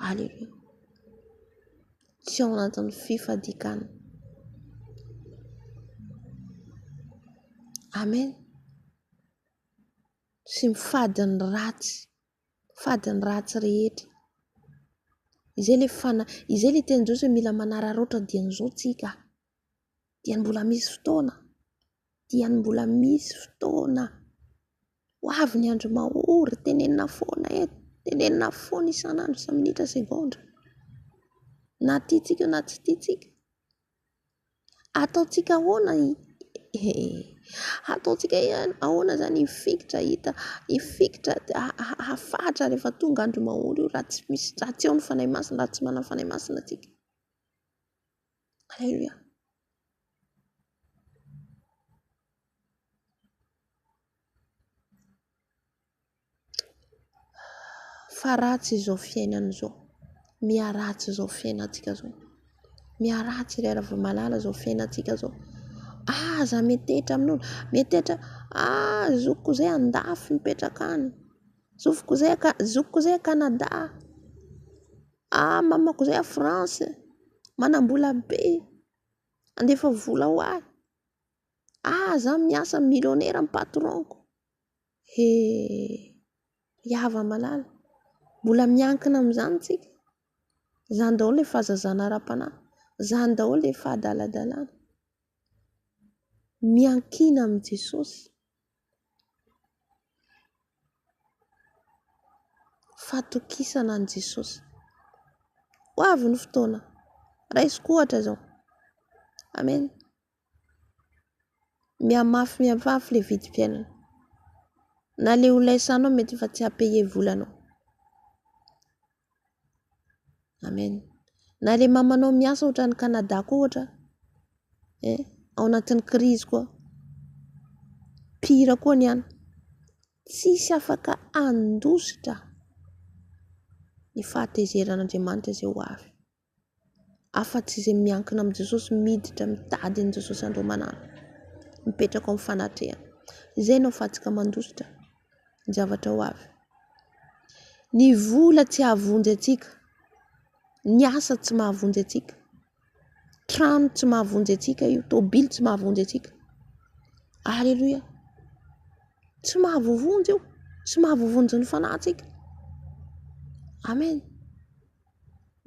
Aleloia. Tsy ao anatin'ny fifadian-kanina. Amen. Sy mifady ny ratsy. Mifady ny ratsy rehetra. Izay le fana, izay le tenin'i Jesosy hoe mila manararaotra dian'izao tsika. Dia mbola misy fotoana. Dia mbola misy fotoana. Ho avy ny andro mahory, tenenina foana eto, tenenina foana isan'andro, isa-minitra, segondra. Na tiantsika io na tsy tiantsika. Ataontsika ahoana ataontsika ahoana izany hifikitra hita, hifikitra hafatra rehefa tonga andro mahory io raha tsy misy, raha tsy ao ny Fanahy Masina, raha tsy manana Fanahy Masina tsika. Aleloia. Fa ratsy izao fiainana izao. Miharatsy izao fiainantsika izao. Miharatsy ry Ravamalala izao fiainantsika izao. Aza miantehitra amin'olona. Miantehitra, ah zokiko izay andafy mipetraka any. Zokiko izay zokiko izay a Canada. Ah mamako izay a France. Manam-bola be. Handefa vola ho ahy. Ah za miasa millionnaire ny patron-ko. He, ry hava-malala, mbola miankina amin'izany tsika. Izany daholo ilay fahazazana ara-panahy, izany daholo ilay fahadaladalana. Miankina amin'i Jesosy. Fatokisana an'i Jesosy. Ho avy ny fotoana. Raisiko ohatra izao. Amen. Mihamafy mihamafy ilay vidim-piainana. Na ilay olona iasanao mety efa tsy haha-payer vola anao. Amen. Na ilay mamanao miasa ohatran'i Canada koa ohatra, eh, ao anatin'ny krizy koa. Pire koa ny any. Tsisy afaka handositra ny fahatezeran'Andriamanitra izay ho avy. Afa-tsy izay miankina amin'i Jesosy, miditra mitady an'i Jesosy andro aman'alina, mipetraka ao amin'ny fanatrehany. Izay no ahafahantsika mandositra ny zavatra ho avy. Ny vola tsy hahavonjy antsika, ny asa tsy mahavonjy antsika, trano tsy mahavonjy antsika io, tôbily tsy mahavonjy antsika. Aleloia! Tsy mahavoavonjy io, tsy mahavoavonjy ny fanahintsika. Amen.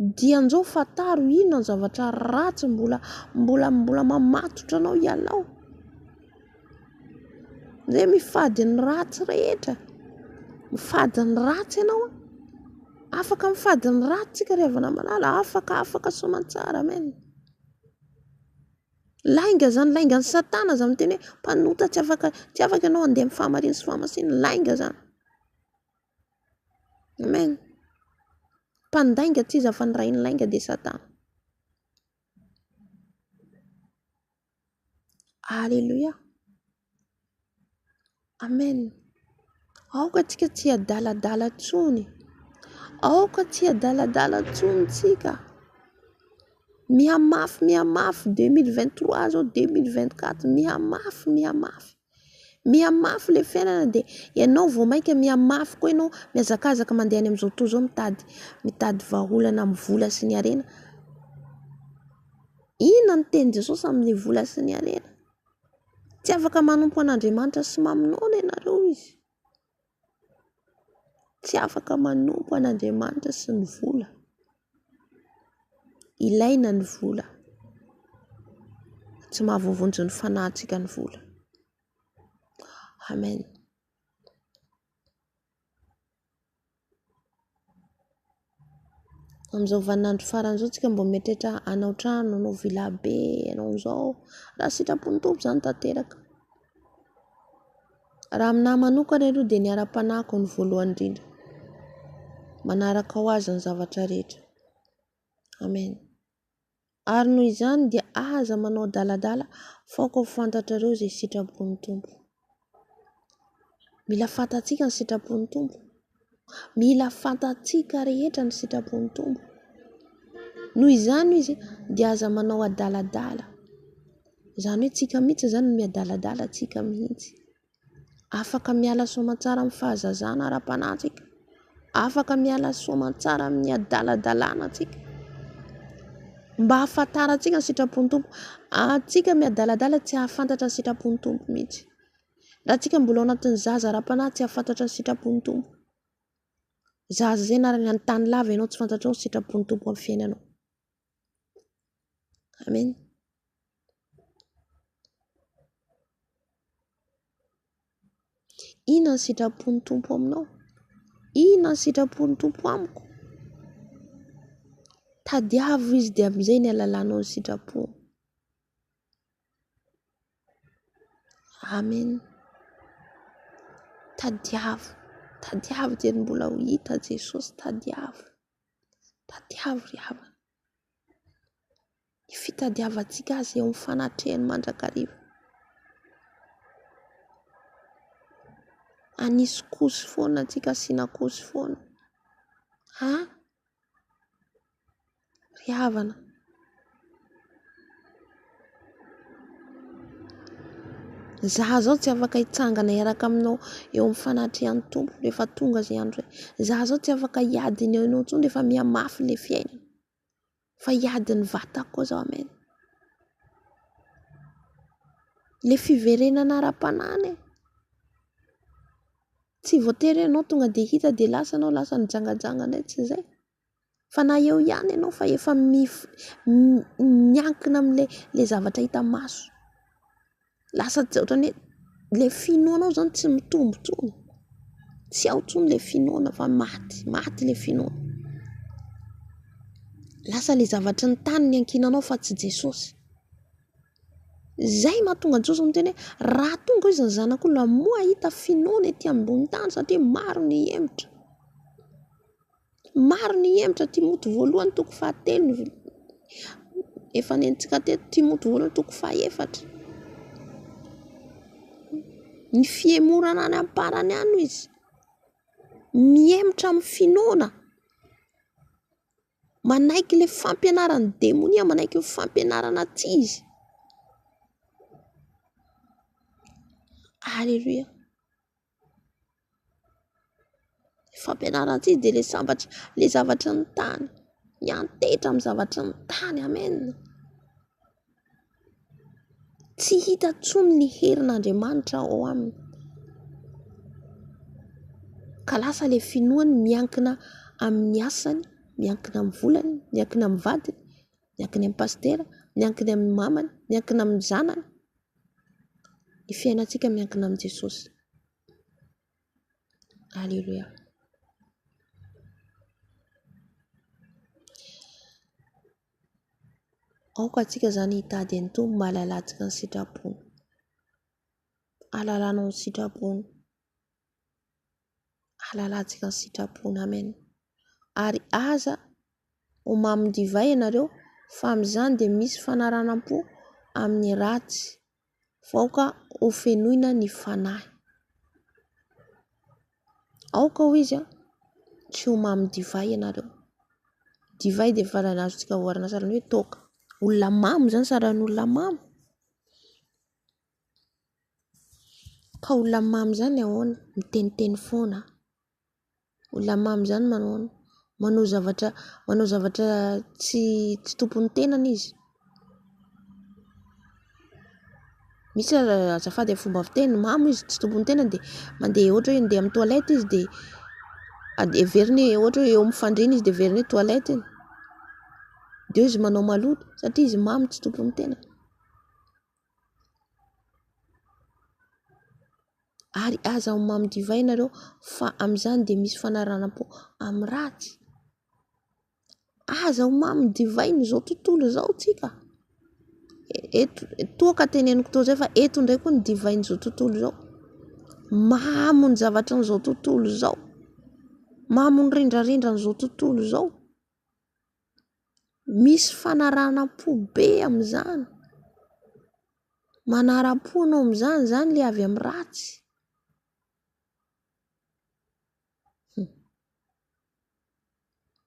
Dian'izao fantaro inona ny zavatra ratsy mbola mbola mbola mamatotra anao hialao. Zay mifady ny ratsy rehetra. Mifady ny ratsy ianao an. Afaka mifady ny ratsy tsika ry havana malala, afaka afaka soamantsara, amen. Lainga zany, laingan'i satana zany miteny hoe mpanota tsy afaka tsy afaka ianao handeha amin'ny fahamarinana sy fahamasinana, lainga zany. Amen. Mpandainga tsy iza fa ny rain'ny lainga dia Satana. Alléluia. Amen. Aoka tsika tsy adaladala tsony. Aoka tsy adaladala tsony tsika. Mihamafy, mihamafy 2023 zao 2024 mihamafy, mihamafy. Mihamafy ilay fiainana dia ianao vao mainka mihamafy koa ianao mihazakazaka mandeha any amin'izao tontolo izao mitady mitady vahaolana amin'ny vola sy ny harena. Inona no tenin'i Jesosy amin'ny vola sy ny harena? Tsy afaka manompo an'Andriamanitra sy mamonoana ianareo izy. Tsy afaka manompo an'Andriamanitra sy ny vola. Ilaina ny vola. Tsy mahavoavonjy ny fanahintsika ny vola. Amen. Amin'izao vaninandro farany izao tsika mba mieritreritra hanao trano, hanao villa be, hanao an'izao. Raha sitrapon'ny Tompo izany tanteraka. Raha aminahy manokana aloha dia ny ara-panahiko no voalohany indrindra. Manaraka ho azy ny zavatra rehetra. Amen. Ary noho izany dia aza manao adaladala fa aoka ho fantatrareo izay sitrapon'ny Tompo. Mila fantatsika ny sitrapon'ny Tompo. Mila fantatsika rehetra ny sitrapon'ny Tompo. Noho izany izy dia aza manao adaladala. Izany hoe tsika mihitsy izany no miadaladala tsika mihitsy. Afaka miala soamantsara amin'ny fahazazana ara-panahy tsika. Afaka miala soamantsara amin'ny adaladalana tsika. Mba hahafantarantsika ny sitrapon'ny Tompo. Antsika miadaladala tsy hahafantatra ny sitrapon'ny Tompo mihitsy. Raha tsika mbola ao anatin'ny zaza ara-panahy tsy hahafantatra ny sitrapon'ny Tompo. Zaza izay na any an-tany lava ianao tsy fantatrao ny sitrapon'ny Tompo amin'ny fiainanao. Amen. Inona ny sitrapon'ny Tompo aminao? Inona ny sitrapon'ny Tompo amiko? Tadiavo izy dia amin'izay ny halalanao ny sitrapony. Amen. Tadiavo, tadiavo dia ny mbola ho hita Jesosy, tadiavo. Tadiavo ry havana. Ny fitadiavantsika azy eo amin'ny fanatrehany mandrakariva. Anisy kosy foana antsika, asiana kosy foana. Ha? Ry havana. Za zao tsy afaka hitsangana hiaraka aminao eo amin'ny fanatrehan'ny Tompo rehefa tonga izay andro izay. Za zao tsy afaka hiady ny ainao intsony rehefa mihamafy ilay fiainana. Fa hiady ny vatako koa zaho, amen. Ilay fiverenana ara-panahy anie. Tsy voatery hoe ianao tonga dia hita dia lasa ianao, lasa nijangajanga indray, tsy izay. Fa na eo ihany ianao fa efa miankina amin'ilay ilay zavatra hita maso. Lasa tsy ohatran'ny hoe ilay finoanao izany tsy mitombo intsony. Tsy ao intsony ilay finoana fa maty, maty ilay finoana. Lasa ilay zavatry ny tany no iankinanao fa tsy Jesosy. Izay mahatonga an'i Jesosy miteny hoe raha tonga izy ny zanak'olona moa hahita finoana ety ambony tany satria maro ny hihemotra. Maro ny hihemotra Timoty voalohany toko fahatelo efa nentintsika teto Timoty voalohany toko fahaefatra. Ny fihemorana any am-parany any hoy izy. Mihemotra amin'ny finoana. Manaiky ilay fampianaran'ny demonia, manaiky ny fampianarana tsy izy. Aleloia. Fampianarantsika dia ilay sambatra, ilay zavatry ny tany, miantehitra amin'ny zavatry ny tany, amen. Tsy hita intsony ny herin'Andriamanitra ao aminy. Ka lasa ilay finoany miankina amin'ny asany, miankina amin'ny volany, miankina amin'ny vadiny, miankina amin'ny pasitera, miankina amin'ny mamany, miankina amin'ny zanany. Ny fiainantsika miankina amin'i Jesosy. Aleloia. Aoka antsika izany hitady an'i Tompo mba hahalalantsika ny sitrapony. Hahalalanao ny sitrapony. Hahalalantsika ny sitrapony. Amen. Ary aza ho mamin-divay ianareo fa amin'izany dia misy fanaranam-po amin'ny ratsy. Fa aoka ho fenoina ny fanahy. Aoka hoy izy tsy ho mamin-divay ianareo. Divay dia efa azontsika oharina sahala ny hoe toaka. Olona mamo izany sahala ny olona mamo. Ka olona mamo izany ahoana? Miteniteny foana. Olona mamo izany manao ahoana? Manao zavatra, manao zavatra tsy tsy tompon'ny tenany izy. Misy aza azafady amin'ny fomba fiteny, mamo izy tsy tompon'ny tenany dia mandeha ohatra hoe handeha amin'ny toilette izy dia heveriny hoe ohatra hoe eo amin'ny fandriana izy dia heveriny hoe toilette iny. Dia eo izy manao maloto satria izy mamo tsy tompon'ny tenany. Ary aza homamo divay ianareo fa amin'izany dia misy fanaranam-po amin'ny ratsy. Aza homamo divain'izao tontolo izao tsika. Eto, toa ka teneniko toa izay fa eto indray koa ny divain'izao tontolo izao. Mamo ny zavatran'izao tontolo izao. Mamo ny rendrarendran'izao tontolo izao. Misy fanaranam-po be amin'izany. Manaram-po anao amin'izany izany ilay avy amin'ny ratsy.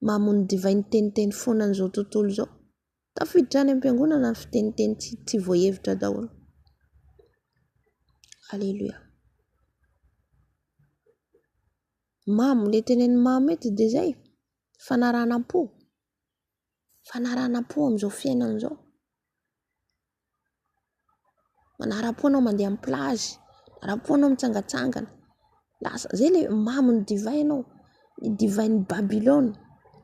Mamono divay niteniteny foana an'izao tontolo izao. Tafiditra any am-piangonana ny fiteniteny tsy voahevitra daholo. Aleloia. Mamo, ilay tenenin'i mamo eto dia izay, fanaranam-po. Fanaranam-po amin'izao fiainana izao. Manara-po anao mandeha amin'ny plage, manara-po anao mitsangatsangana. Lasa zay le mamon'ny divay ianao, ny divain'i Babylona.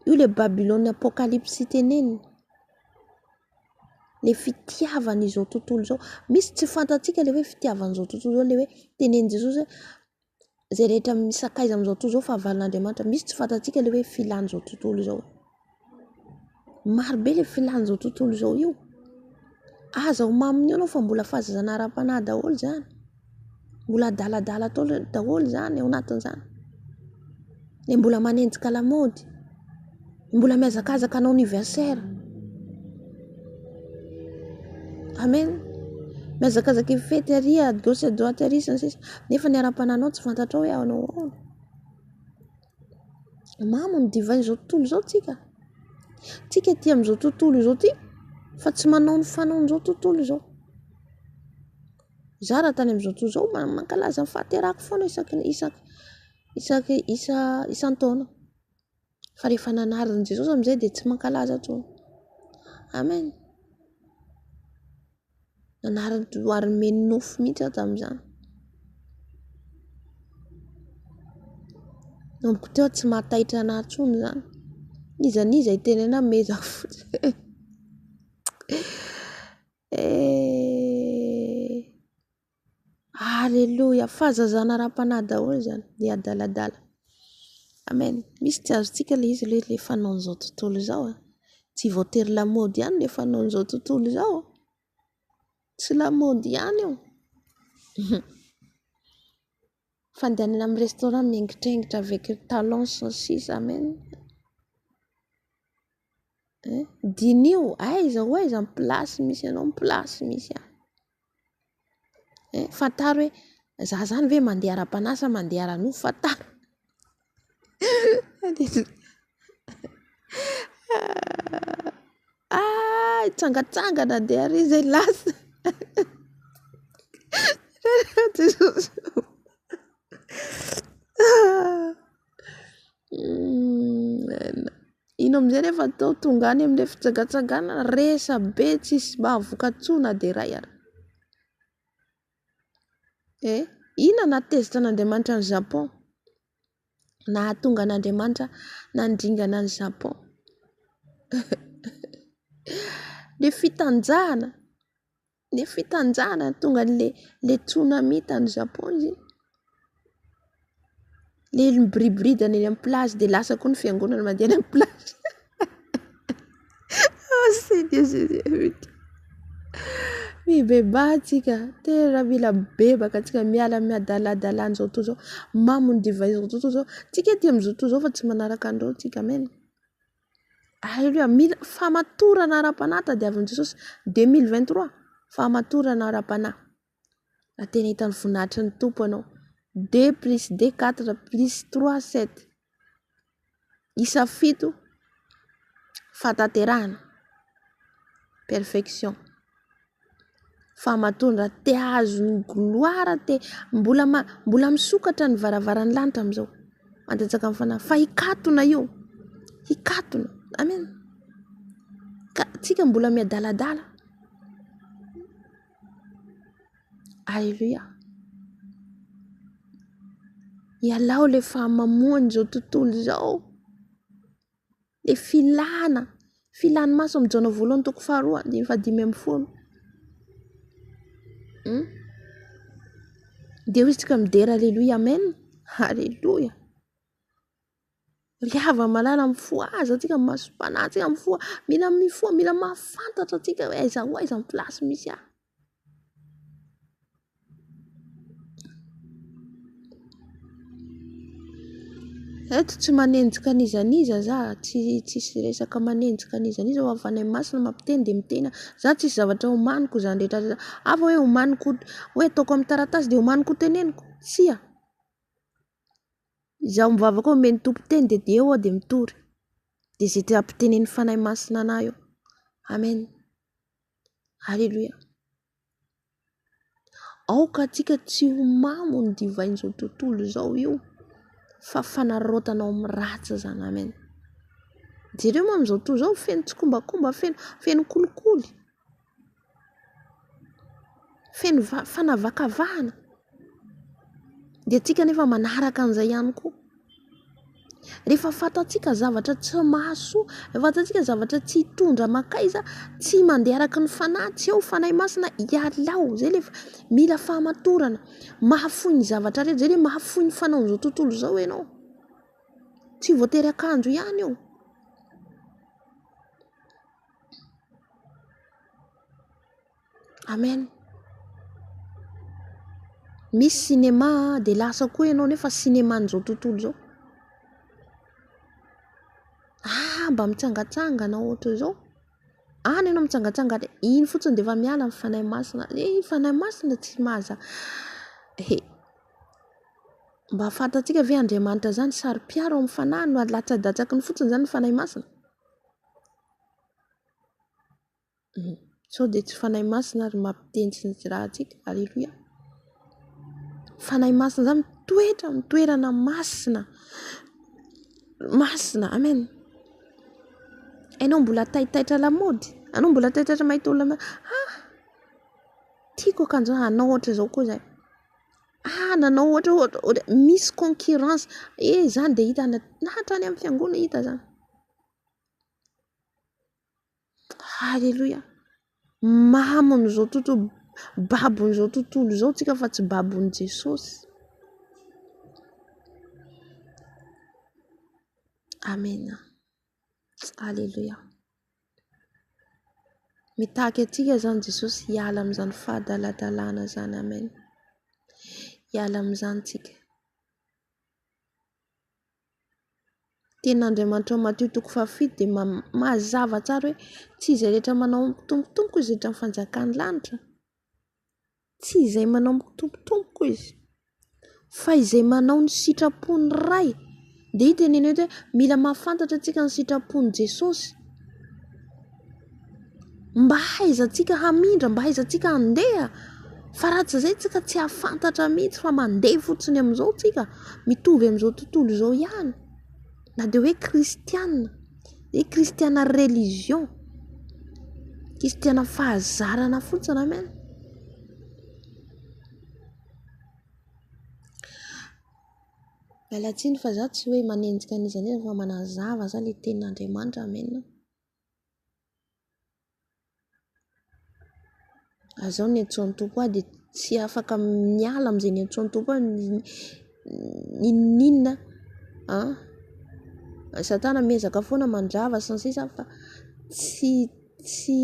Io le Babylona apokalypsy tenenina. Le fitiavan'izao tontolo izao. Misy tsy fantatsika le hoe fitiavan'izao tontolo izao, le hoe tenenin'i Jesosy hoe izay rehetra misakaiza amin'izao tontolo izao fahavalon'Andriamanitra. Misy tsy fantatsika ilay hoe filan'izao tontolo izao. Maro be ilay filan'izao tontolo izao io. Aza ho mamin'io ianao fa mbola fahazazana ara-panahy daholo izany. Mbola adaladala daholo izany ao anatin'izany. Ilay mbola manenjika lamaody. Mbola mihazakazaka hanao anniversaire. Amen. Mihazakazaka hifety ary à gauche à droite ary sy ny sisa. Nefa ny ara-panahinao tsy fantatrao hoe hanao ahoana. Mamo ny divain'izao tontolo izao tsika. Tsika aty amin'izao tontolo izao ty fa tsy manao ny fanaon'izao tontolo izao. Za raha tany amin'izao tontolo izao mankalaza ny fahaterahako foana isaky ny isaky isaky isa isan-taona. Fa rehefa nanarin'i Jesosy amin'izay dia tsy mankalaza intsony. Amen. Nanariny ary nomeny nofo mihitsy aho tamin'izany. Nanomboka teo tsy mahataitra anahy intsony izany. N'iza n'iza hiteny anahy mezako fotsiny. Eh. Aleloia! Fahazazana ara-panahy daholo izany, ny adaladala. Amen. Misy tsy azontsika ilay izy ilay ilay fanaon'izao tontolo izao a. Tsy voatery lamaody ihany ilay fanaon'izao tontolo izao. Tsy lamaody ihany io. Fandehanana amin'ny restaurant miaingitraingitra avec talons sy ny sisa, amen. Diniho aiza ho aiza ny place misy anao, ny place misy ahy. Eh, fantaro hoe za zany ve mandeha ara-panahy sa mandeha ara-nofo, fantaro. Ah, hitsangatsangana dia ary izay lasa. Jesosy. Ino amin'izay rehefa atao tonga any amin'ilay fitsangatsanganana, resabe tsisy mahavoka-tsoa na dia iray ary. Eh, inona nahatezitra an'Andriamanitra an'i Japon? Nahatonga an'Andriamanitra nandringana an'i Japon. Ilay fitanjahana, Ny fitanjahana tonga an'le le tsunami tany Japon izy iny. Le miboriboridana eny amin'ny plage dia lasa koa ny fiangonana mandeha any amin'ny plage. Oh Seigneur Jésus putain. Mibebaha tsika, tena mila mibebaka tsika, miala amin'ny adaladalàn'izao tontolo izao, mamo ny divay izao tontolo izao. Tsika aty amin'izao tontolo izao fa tsy manaraka an'ireo tsika, amen. Aleloia, mila fahamatorana ara-panahy tadiavin'i Jesosy. 2023, fahamatorana ara-panahy. Raha tena hita ny voninahitry ny Tompo ianao. Deux plus deux quatre plus trois sept. Isa fito, fahatanterahana, perfection. Fahamatorana, raha te hahazo ny gloire, te mbola ma- mbola misokatra ny varavaran'ny lanitra amin'izao, mandatsaka ny fanahy fa hikatona io, hikatona, amen. Ka tsika mbola miadaladala. Aleloia. Ialao le fahamamoan'izao tontolo izao. Le filana, filan'ny maso amin'ny Jaona voalohany toko faharoa andininy faha-15. Dia hoy isika midera aleloia amen, aleloia. Ry havana malala mifohaza antsika masom-panahy antsika mifoha, mila mifoha, mila mahafantatra antsika hoe aiza ho aiza ny place misy ahy. Eto tsy manenjika an'iza n'iza za, tsy tsisy resaka manenjika an'iza n'iza fa Fanahy Masina mampiteny dia miteny aho. Za tsisy zavatra omaniko izany rehetra izany. Hafa hoe omaniko hoe ataoko amin'ny taratasy dia omaniko hoteneniko. Tsia. Izaho mivavaka ao omen'ny Tompo teny dia eo aho dia mitory. Dia izay te hampitenenin'ny Fanahy Masina anah eo. Amen. Aleloia. Aoka antsika tsy ho mamo ny divain'izao tontolo izao io fa fanararaotana ao amin'ny ratsy izany. Amen. Jereo moa amin'izao tontolo izao feno tsikombakomba, feno feno kolikoly, feno fanavakavahana. Dia antsika nefa manaraka an'izay ihany koa. Rehefa fantatsika zavatra tsy mahasoa, rehefa fantatsika zavatra tsy hitondra mankaiza, tsy mandeha araka ny fanahy, tsy ao fanahy masina, ialao. Zay le mila fahamatorana, mahafoy ny zavatra rehetra, zay le mahafoy ny fanaon'izao tontolo izao ianao. Tsy voatery akanjo ihany io. Amen. Misy cinéma dia lasa koa ianao nefa cinéma-n'izao tontolo izao. Ah, mba mitsangatsangana ohatran'izao. Any ianao mitsangatsangana, iny fotsiny dia efa miala ny fanahy masina. Eh, fanahy masina tsy mahaza. He. Mba fantatsika ve Andriamanitra izany saro-piaro amin'ny fanahy no alatsadatsaky ny fotsiny izany ny fanahy masina? Sao dia tsy Fanahy Masina ary mampiteny sy ny raha antsika. Aleloia. Fanahy Masina izany mitoetra amin'ny toerana masina. Masina. Amen. Ianao mbola taitaitra lamaody. Anao mbola taitaitra mahita olona ah tiako akanjo hanao ohatra izao koa izay. Ah nanao ohatra ohatra misy concurrence. Eh izany dia hita na hatrany amin'ny fiangonana hita izany. Haleloia! Mamon'izao tontolo, babon'izao tontolo izao tsika fa tsy babon'i Jesosy. Amena. Haleloia. Mitaky antsika izany Jesosy hiala amin'izany fahadaladalana izany. Amen. Hiala amin'izany tsika. Tenin'Andriamanitra ao Matio toko fahafito dia mazava tsara hoe tsy izay rehetra manao amiko Tompo Tompoko izy hiditra amin'ny fanjakan'ny lanitra. Tsy izay manao amiko Tompo Tompoko izy fa izay manao ny sitrapon'ny Ray. Dia io teneno eto hoe mila mahafantatra antsika ny sitrapon'i Jesosy. Mba hahaizantsika hamindra, mba hahaizantsika handeha. Fa raha tsy izay tsika tsy hahafantatra mihitsy fa mandeha fotsiny amin'izao tsika, mitovy amin'izao tontolo izao ihany. Na dia hoe kristiana, hoe kristiana religion, kristiana fahazarana fotsiny, amen. Miala tsiny fa za tsy hoe manenjika an'iza n'iza fa manazava za le tenin'Andriamanitra, amen. Ary izao niantsoan'ny Tompo ahy dia tsy afaka miala amin'izay niantsoan'ny Tompo ahy n'inon'inona an. Satana miezaka foana mandrava sy ny sisa fa tsy tsy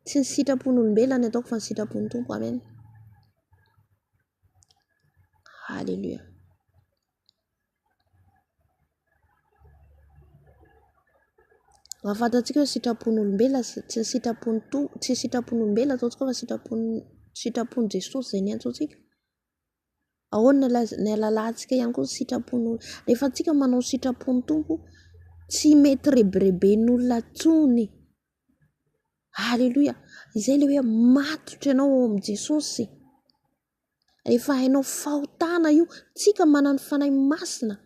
tsy ny sitrapon'olombelona ny ataoko fa ny sitrapon'ny Tompo. Amen. Haleloia. Raha fantatsika hoe sitrapon'olombelona sy tsy ny sitrapon'ny Tompo, tsy ny sitrapon'olombelona ataontsika fa sitrapon'ny sitrapon'i Jesosy izay niantso antsika. Ahoana no ny ahalalantsika ihany koa ny sitrapon'olona? Rehefa antsika manao ny sitrapon'ny Tompo, tsy mety rebireben'olona intsony. Aleloia! Izay ilay hoe matotra ianao ao amin'i Jesosy. Rehefa hainao fahotana io, tsika manana ny Fanahy Masina.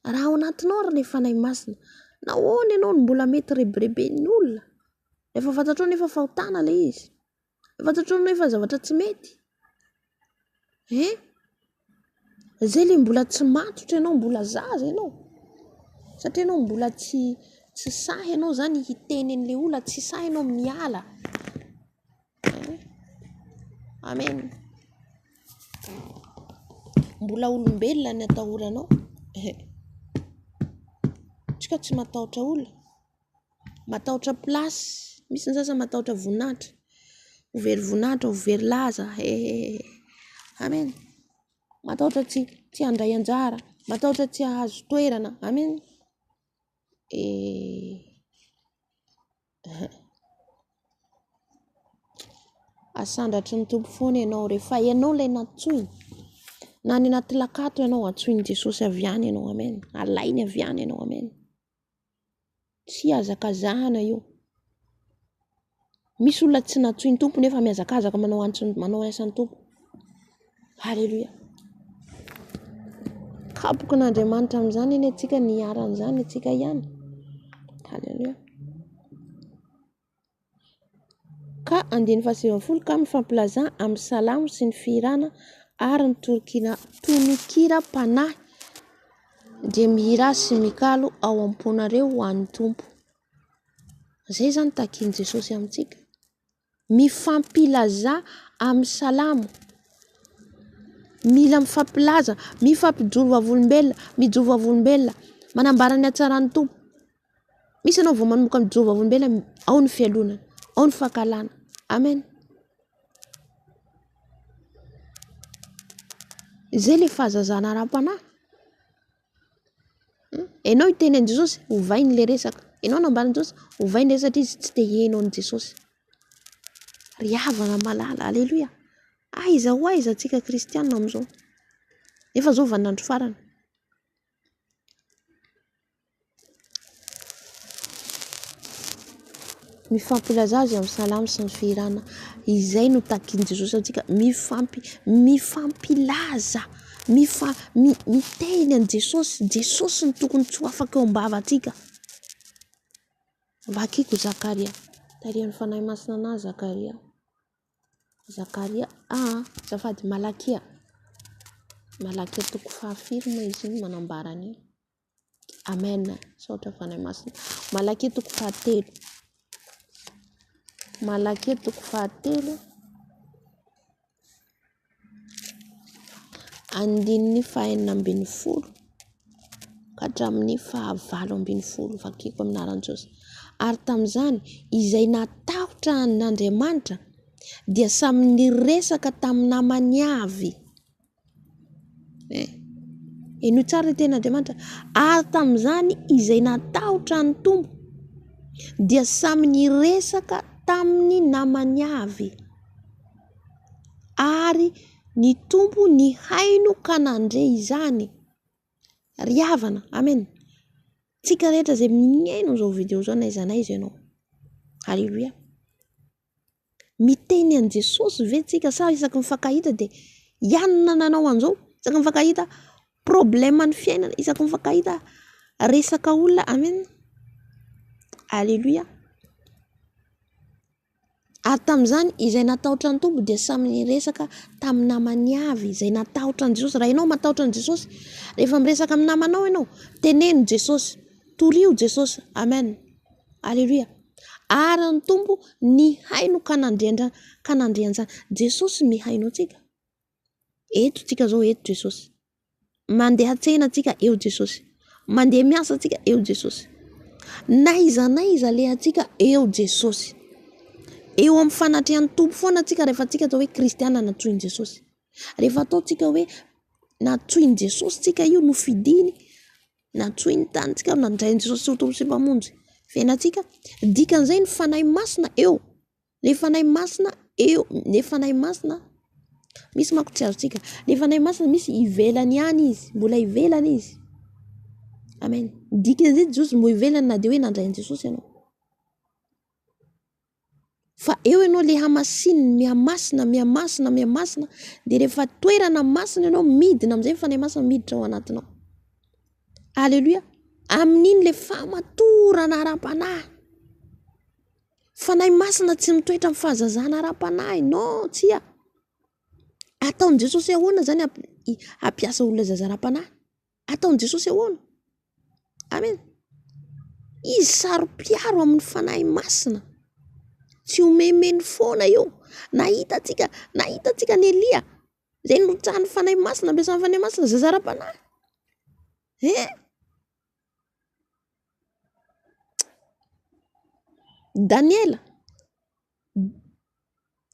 Raha ao anatinao ary ilay Fanahy Masina, nahoana ianao no mbola mety rebireben'ny olona? Rehefa fantatrao nefa fahotana ilay izy. Fantatrao nefa zavatra tsy mety. Hein? Izay ilay mbola tsy matotra ianao, mbola zaza ianao. Satria ianao mbola tsy tsy sahy ianao izany hiteny an'ilay olona, tsy sahy ianao miala. Amen. Mbola olombelona ny atahoranao. Tsika tsy matahotra olona. Matahotra place. Misy ny sasany matahotra voninahitra. Ho very voninahitra, ho very laza. Amen. Matahotra tsy tsy handray anjara. Matahotra tsy hahazo toerana. Amen. Eh. Asandratry ny Tompo foana ianao rehefa ianao ilay nantsoiny. Na any anaty lakato ianao, antsoin'i Jesosy avy any ianao. Amen. Alainy avy any ianao. Amen. Tsy ihazakazahana io. Misy olona tsy nantsoin'ny Tompo nefa mihazakazaka manao antso manao ny asan'ny Tompo. Haleloia. Kapokin'Andriamanitra amin'izany anie antsika niharan'izany antsika ihany. Haleloia. Ka andininy faha-90 ka mifampilaza amin'ny salamo sy ny fihirana ary ny torokina tononkiram-panahy dia mihirà sy mikalo ao am-ponareo ho an'ny Tompo. Izay izany takin'i Jesosy amintsika. Mifampilaza amin'ny salamo. Mila mifampilaza, mifampijoro vavolombelona, mijoro vavolombelona, manambara ny hatsaran'ny Tompo. Misy ianao vao manomboka mijoro vavolombelona, ao ny fialonana, ao ny fankahalana. Amen. Izay le fahazazana ara-panahy. Ianao hiteny an'i Jesosy, ovainy le resaka. Ianao hanambara an'i Jesosy, ovainy le resaka satria izy tsy te hiheno an'i Jesosy. Ry havana malala, aleloia. Aiza ho aiza antsika kristiana amin'izao? Nefa izao vaninandro farany. Mifampilaza azy amin'ny salamo sy ny fihirana. Izay no takin'i Jesosy antsika. Mifampi, mifampilaza, mifa, mi, miteny an'i Jesosy. Jesosy no tokony tsy ho afaka eo am-bavantsika. Vakiko Zakaria. Tarihan'ny Fanahy Masina anahy Zakaria. Zakaria, ah, azafady, Malakia. Malakia toko fahafiry moa izy iny manambara an'io? Amen. Misaotra Fanahy Masina. Malakia toko fahatelo. Malakia toko fahatelo. Andininy fahenina ambin'ny folo ka hatramin'ny fahavalo ambin'ny folo. Vakiko amin'ny anaran'i Jesosy. Ary tamin'izany, izay natahotra an'Andriamanitra dia samy niresaka tamin'ny namany avy. Eh, henoy tsara ny tenin'Andriamanitra. Ary tamin'izany izay natahotra ny Tompo dia samy niresaka tamin'ny namany avy. Ary ny Tompo nihaino ka nandre izany. Ry havana, amen. Tsika rehetra izay mihaino izao video izao na aiza na aiza ianao. Alléluia. Miteny an'i Jesosy ve tsika sa isaky ny mifankahita dia ianona nanao an'izao, isaky ny mifankahita problème ny fiainana, isaky ny mifankahita resaka olona, amen. Alléluia. Ary tamin'izany izay natahotra ny Tompo dia samy niresaka tamin'ny namany avy, izay natahotra an'i Jesosy. Raha ianao matahotra an'i Jesosy, rehefa miresaka amin'ny namanao ianao, teneno Jesosy, torio Jesosy. Amen. Alléluia. Ary ny Tompo nihaino ka nandre ka nandre an'izany. Jesosy mihaino antsika. Eto tsika zao, eto Jesosy. Mandeha tsena tsika, eo Jesosy. Mandeha miasa tsika, eo Jesosy. N'aiza n'aiza alehantsika, eo Jesosy. Eo amin'ny fanatrehan'ny Tompo foana tsika rehefa tsika atao hoe kristiana nantsoin'i Jesosy. Rehefa ataontsika hoe nantsoin'i Jesosy tsika io, nofidiny, nantsoiny tany tsika, nandray an'i Jesosy ho Tompo sy Mpamonjy fiainantsika. Dikan'izay ny Fanahy Masina eo. Le Fanahy Masina eo, le Fanahy Masina, misy manko tsy azontsika, le Fanahy Masina misy ivelany ihany izy, mbola ivelany izy. Amen. Dikan'izay Jesosy mbo ivelany na dia hoe nandray an'i Jesosy ianao. Fa eo ianao le hamasininy, mihamasina, mihamasina, mihamasina, dia rehefa toerana masina ianao midina amin'izay ny Fanahy Masina miditra ao anatinao. Aleloia. Amin'iny le famatorana ara-panahy. Fanahy Masina tsy mitoetra amin'ny fahazazana ara-panahy, non, tsia. Ataon'i Jesosy ahoana zany hampiasa olona zaza ara-panahy? Ataon'i Jesosy ahoana? Amen. Izy saro-piaro amin'ny Fanahy Masina. Tsy omemeny foana eo. Nahita antsika, nahita antsika an'i Elia. Izay notsahan'ny Fanahy Masina, ampiasan'ny Fanahy Masina, zaza ara-panahy. Eh? Daniela,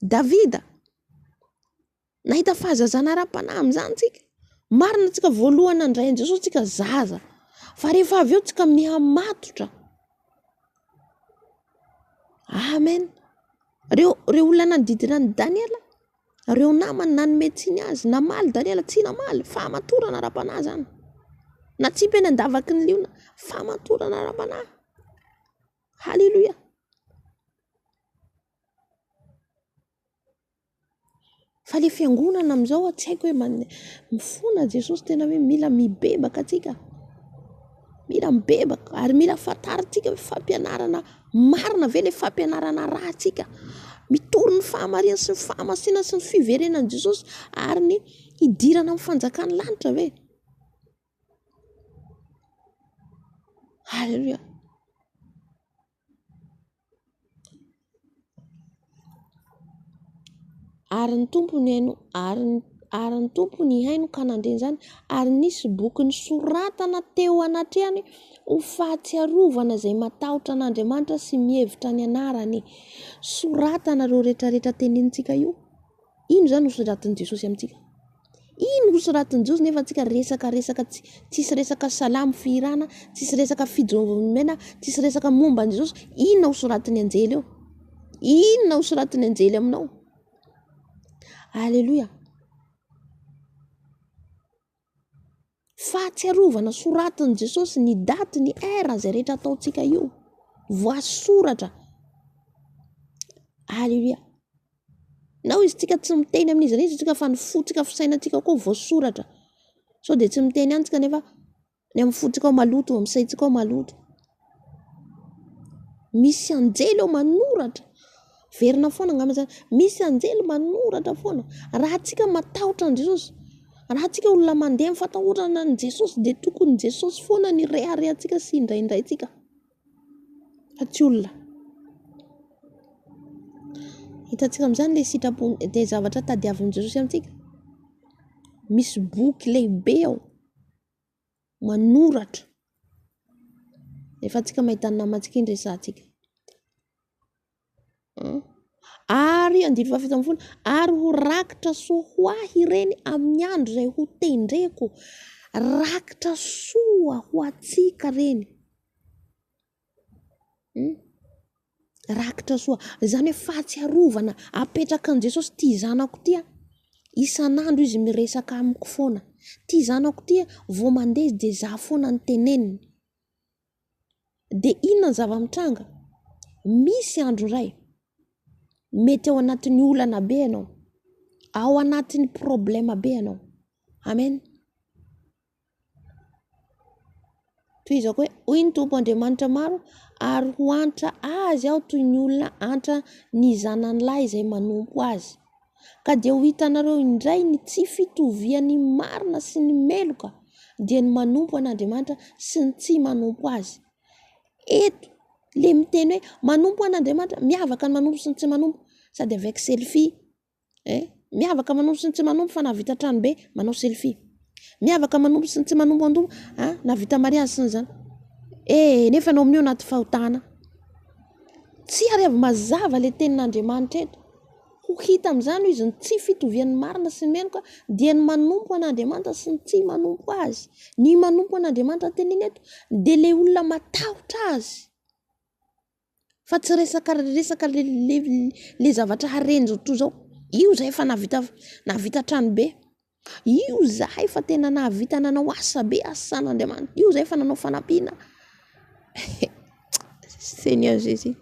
Davida, nahita fahazazana ara-panahy amin'izany tsika. Marina tsika voalohany nandray an'i Jesosy tsika zaza, fa rehefa avy eo tsika mihamatotra. Amen. Reo, reo olona nanodidina an'i Daniela, reo namany nanome tsiny azy, namaly Daniela, tsy namaly, fahamatorana ara-panahy zany. Natsipy eny an-davaky ny liona, fahamatorana ara-panahy. Haleloia. Fa le fiangonana amin'izao tsy haiko hoe mifona Jesosy tena hoe mila mibebaka antsika. Mila mibebaka ary mila fantarintsika hoe fampianarana marina ve le fampianarana arahantsika. Mitory ny fahamarinana sy ny fahamasinana sy ny fiverenan'i Jesosy ary ny hidirana amin'ny fanjakan'ny lanitra ve? Haleloia. Ary ny Tompo nihaino, ary ny, ary ny Tompo nihaino ka nandre izany, ary nisy boky nosoratana teo anatrehany ho fahatsiarovana izay matahotra an'Andriamanitra sy mihevitra ny anarany. Soratana ireo rehetrarehetra tenenintsika io. Ino izany no soratin'i Jesosy amintsika? Ino no soratin'i Jesosy nefa antsika resaka resaka tsy tsisy resaka salamo fihirana, tsisy resaka fijoroana, tsisy resaka momba an'i Jesosy. Inona ho soratin'ny anjely eo? Inona ho soratin'ny anjely aminao? Aleloia. Fahatsiarovana soratin'i Jesosy ny daty, ny heure izay rehetra ataontsika io. Voasoratra. Aleloia. Na hoy izy tsika tsy miteny amin'iza n'iza tsika fa ny fontsika fisainantsika koa voasoratra. Sao dia tsy miteny ihany tsika nefa ny amin'ny fontsika ao maloto, amin'ny saintsika ao maloto. Misy anjely ao manoratra. Verina foana angamba zany. Misy anjely manoratra foana. Raha tsika matahotra an'i Jesosy, raha tsika olona mandeha amin'ny fatahorana an'i Jesosy dia tokony Jesosy foana ny reharehantsika sy indraindraintsika. Fa tsy olona. Hitantsika amin'izany ilay sitrapo, ilay zavatra tadiavin'i Jesosy amintsika. Misy boky lehibe ao manoratra. Rehefa antsika mahita ny namantsika iny resahantsika. Ary andininy faha-17, ary ho rakitra soa ho ahy ireny amin'ny andro izay ho tendreko. Rakitra soa ho antsika ireny. Rakitra soa. Izany hoe fahatsiarovana apetraka an'i Jesosy, ity zanako ity an, isan'andro izy miresaka amiko foana. Ity zanako ity an, vao mandeha izy dia izaho foana no teneniny. Dia inona ny zava-mitranga? Misy andro iray, mety ao anatin'ny olana be ianao, ao anatin'ny problème be ianao. Amen. Tohizako hoe, hoy ny Tompo Andriamanitra maro, ary ho antra azy aho toy ny olona antra ny zanany lahy izay manompo azy. Ka dia ho hitanareo indray ny tsy fitovian'ny marina sy ny meloka, dia ny manompo an'Andriamanitra sy ny tsy manompo azy. Eto, le miteny hoe manompo an'Andriamanitra, miavaka ny manompo sy ny tsy manompo, sady avec selfie. Eh, miavaka manompo sy ny tsy manompo fa nahavita trano be, manao selfie. Miavaka manompo sy ny tsy manompo andoha, ah, nahavita mariazy sy ny zany. Eh, nefa anao amin'io anaty fahotana. Tsy ary avy mazava le tenin'Andriamanitra eto. Ho hita amin'izany hoy izy ny tsy fitovian'ny marina sy ny meloka dia ny manompo an'Andriamanitra sy ny tsy manompo azy. Ny manompo an'Andriamanitra teneny eto dia le olona matahotra azy. Fa tsy resaka resaka le le le zavatra haren'izao tontolo izao. Io zahay efa nahavita nahavita trano be. Io zahay efa tena nahavita nanao asa be, asan'Andriamanitra. Io zahay efa nanao fanampiana. Seigneur Jésus.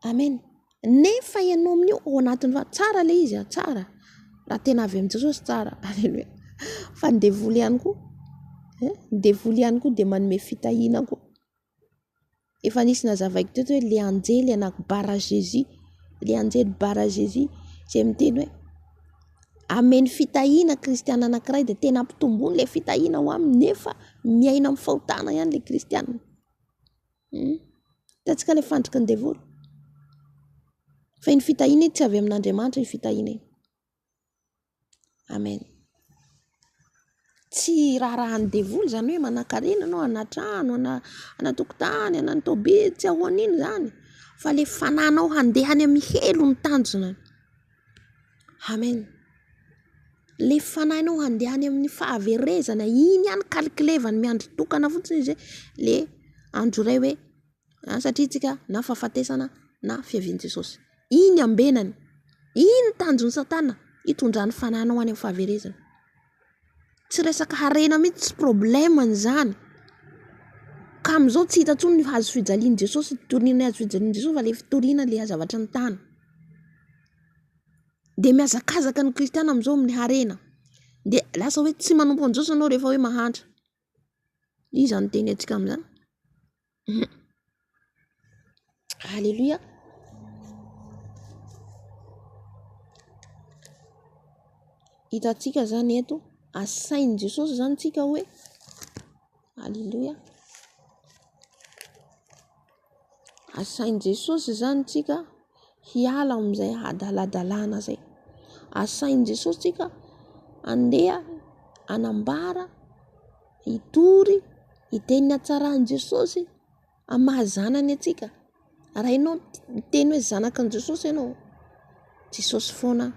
Amen. Nefa ianao amin'io ao anatin'ny fa tsara le izy a, tsara. Raha tena avy amin'i Jesosy tsara. Alléluia. Fa ny devoly ihany koa, eh, ny devoly ihany koa dia manome fitahiana koa. Efa nisy nazavaiko teto hoe le anjely anaky bara Jésus, le anjely bara Jésus izay miteny hoe ameny fitahiana kristiana anankiray dia tena ampitomboiny le fitahiana ao aminy nefa miaina amin'ny fahotana ihany le kristiana. Hitantsika ilay fandriky ny devoly. Fa iny fitahiana iny tsy avy amin'Andriamanitra iny fitahiana iny. Amen. Tsy raharahan'ny devoly izany hoe manankarena ianao, ana trano, ana ana tokotany, ana tôbily, tsy ahoana iny izany. Fa ilay fanahinao handeha any amin'ny helo no tanjona. Amen. Le fanahinao handeha any amin'ny fahaverezana, iny ihany calculevany miandry tokana fotsiny izy hoe le andro iray hoe an, satria tsika na fahafatesana na fiavian'i Jesosy. Iny ambenany, iny tanjon'i Satana hitondrany fanahinao any amin'ny fahaverezana. Tsy resaka harena mihitsy, tsy problème-ny izany. Ka amin'izao tsy hita intsony ny hazo fijalian'i Jesosy, fitoriana ny hazo fijalian'i Jesosy fa le fitoriana le zavatra ny tany. Dia mihazakazaka ny kristiana amin'izao amin'ny harena. Dia lasa hoe tsy manompo an'i Jesosy ianao rehefa hoe mahantra. Iza no teny antsika amin'izany? Alléluia. Hitantsika zany eto, asain'i Jesosy zany tsika hoe, Alléluia. Asain'i Jesosy zany tsika hiala amin'izay hadaladalana zay. Asain'i Jesosy tsika andeha hanambara, hitory, hiteny ny hatsaran'i Jesosy amin'ny maha zanany antsika. Raha ianao miteny hoe zanakan'i Jesosy ianao, Jesosy foana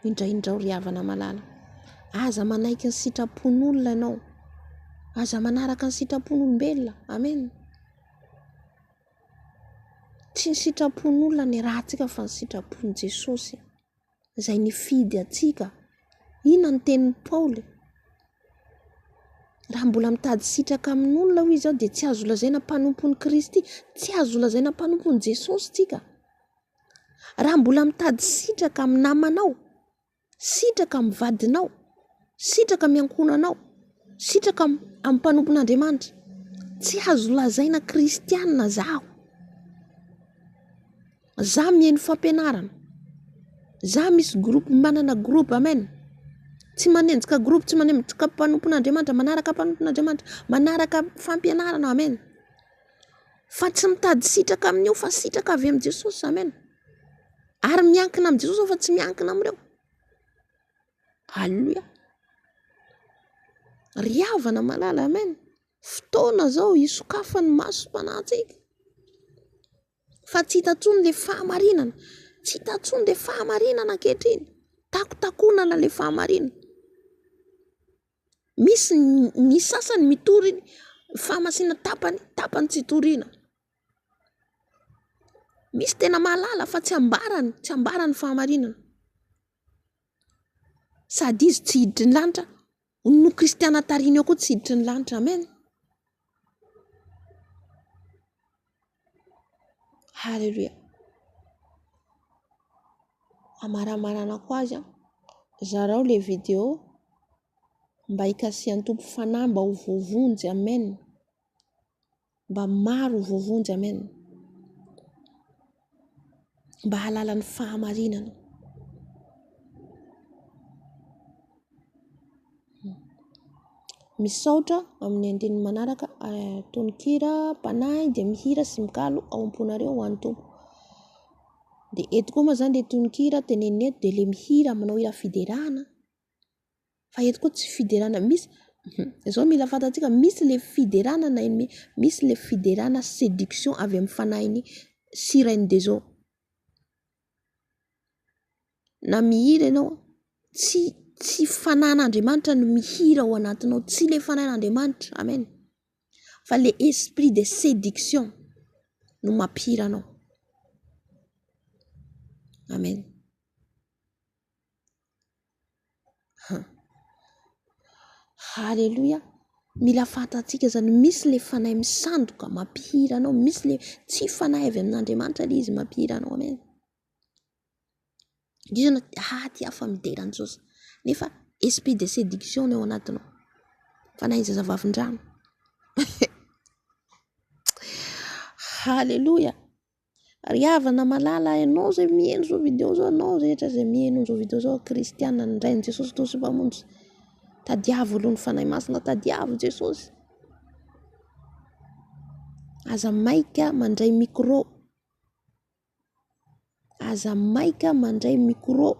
indraindrao ry havana malala. Aza manaiky ny sitrapon'olona ianao. Aza manaraka ny sitrapon'olombelona. Amen. Tsy ny sitrapon'olona ny ratsika fa ny sitrapon'i Jesosy izay nifidy antsika. Inona ny tenin'i Paoly? Raha mbola mitady sitraka amin'olona hoy izy aho dia tsy azo lazaina mpanompon'i Kristy, tsy azo lazaina mpanompon'i Jesosy tsika. Raha mbola mitady sitraka amin'ny namanao, sitraka amin'ny vadinao, sitraka amin'ny ankohonanao, sitraka amin'ny mpanompon'Andriamanitra. Tsy azo lazaina kristiana zaho. Za mihaino fampianarana, za misy groupe, manana groupe, amen. Tsy manenjika groupe, tsy manenjika mpanompon'Andriamanitra, manaraka mpanompon'Andriamanitra, manaraka fampianarana, amen. Fa tsy mitady sitraka amin'io fa sitraka avy amin'i Jesosy, amen. Ary miankina amin'i Jesosy aho fa tsy miankina amin'ireo. Alléluia. Ry havana malala, amen. Fotoana izao hisokafan'ny masom-panahintsika. Fa tsy hita intsony ilay fahamarinana. Tsy hita intsony ilay fahamarinana ankehitriny. Takotakonana ilay fahamarinana. Misy ny sasany mitory ny fahamasinana tapany, tapany tsy itoriana. Misy tena mahalala fa tsy ambarany, tsy ambarany ny fahamarinana. Sady izy tsy hiditry ny lanitra, no kristiana tarihiny eo koa tsy hiditry ny lanitra. Amen. Haleloia. Amaramaranako azy an. Zarao le vidéo mba hikasihan'ny Tompo fanahy mba ho voavonjy. Amen. Mba maro ho voavonjy. Amen. Mba hahalala ny fahamarinana. Misaotra amin'ny andininy manaraka tononkira mpanahy dia mihira sy mikalo ao am-ponareo ho an'ny Tompo. Dia eto koa moa izany ilay tononkira tenenina eto dia ilay mihira manao hira fiderana. Fa eto koa tsy fiderana misy, izao mila fantatsika misy ilay fiderana na misy ilay fiderana séduction avy amin'ny fanahin'ny sirène des eaux. Na mihira ianao, tsy tsy fanahin'Andriamanitra no mihira ao anatinao, tsy ilay fanahin'Andriamanitra, amen, fa le esprit de séduction no mampihira anao, amen. Haleloia! Mila fantatsika izany, misy ilay fanahy misandoka mampihira anao, misy ilay tsy fanahy avy amin'Andriamanitra ilay izy mampihira anao, amen. Indrindra anao ah ty aho fa midera an'i Jesosy, nefa esprit de séduction ny ao anatinao, fanahin'ny zazavavindrano. Haleloia! Ry havana malala, ianao izay miheno izao video izao, ianao rehetra izay miheno izao video izao, kristiana ny Rain'i Jesosy Tompo sy Mpamonjy, tadiavo aloha ny Fanahy Masina, tadiavo Jesosy. Aza maika mandray micro. Aza maika mandray micro.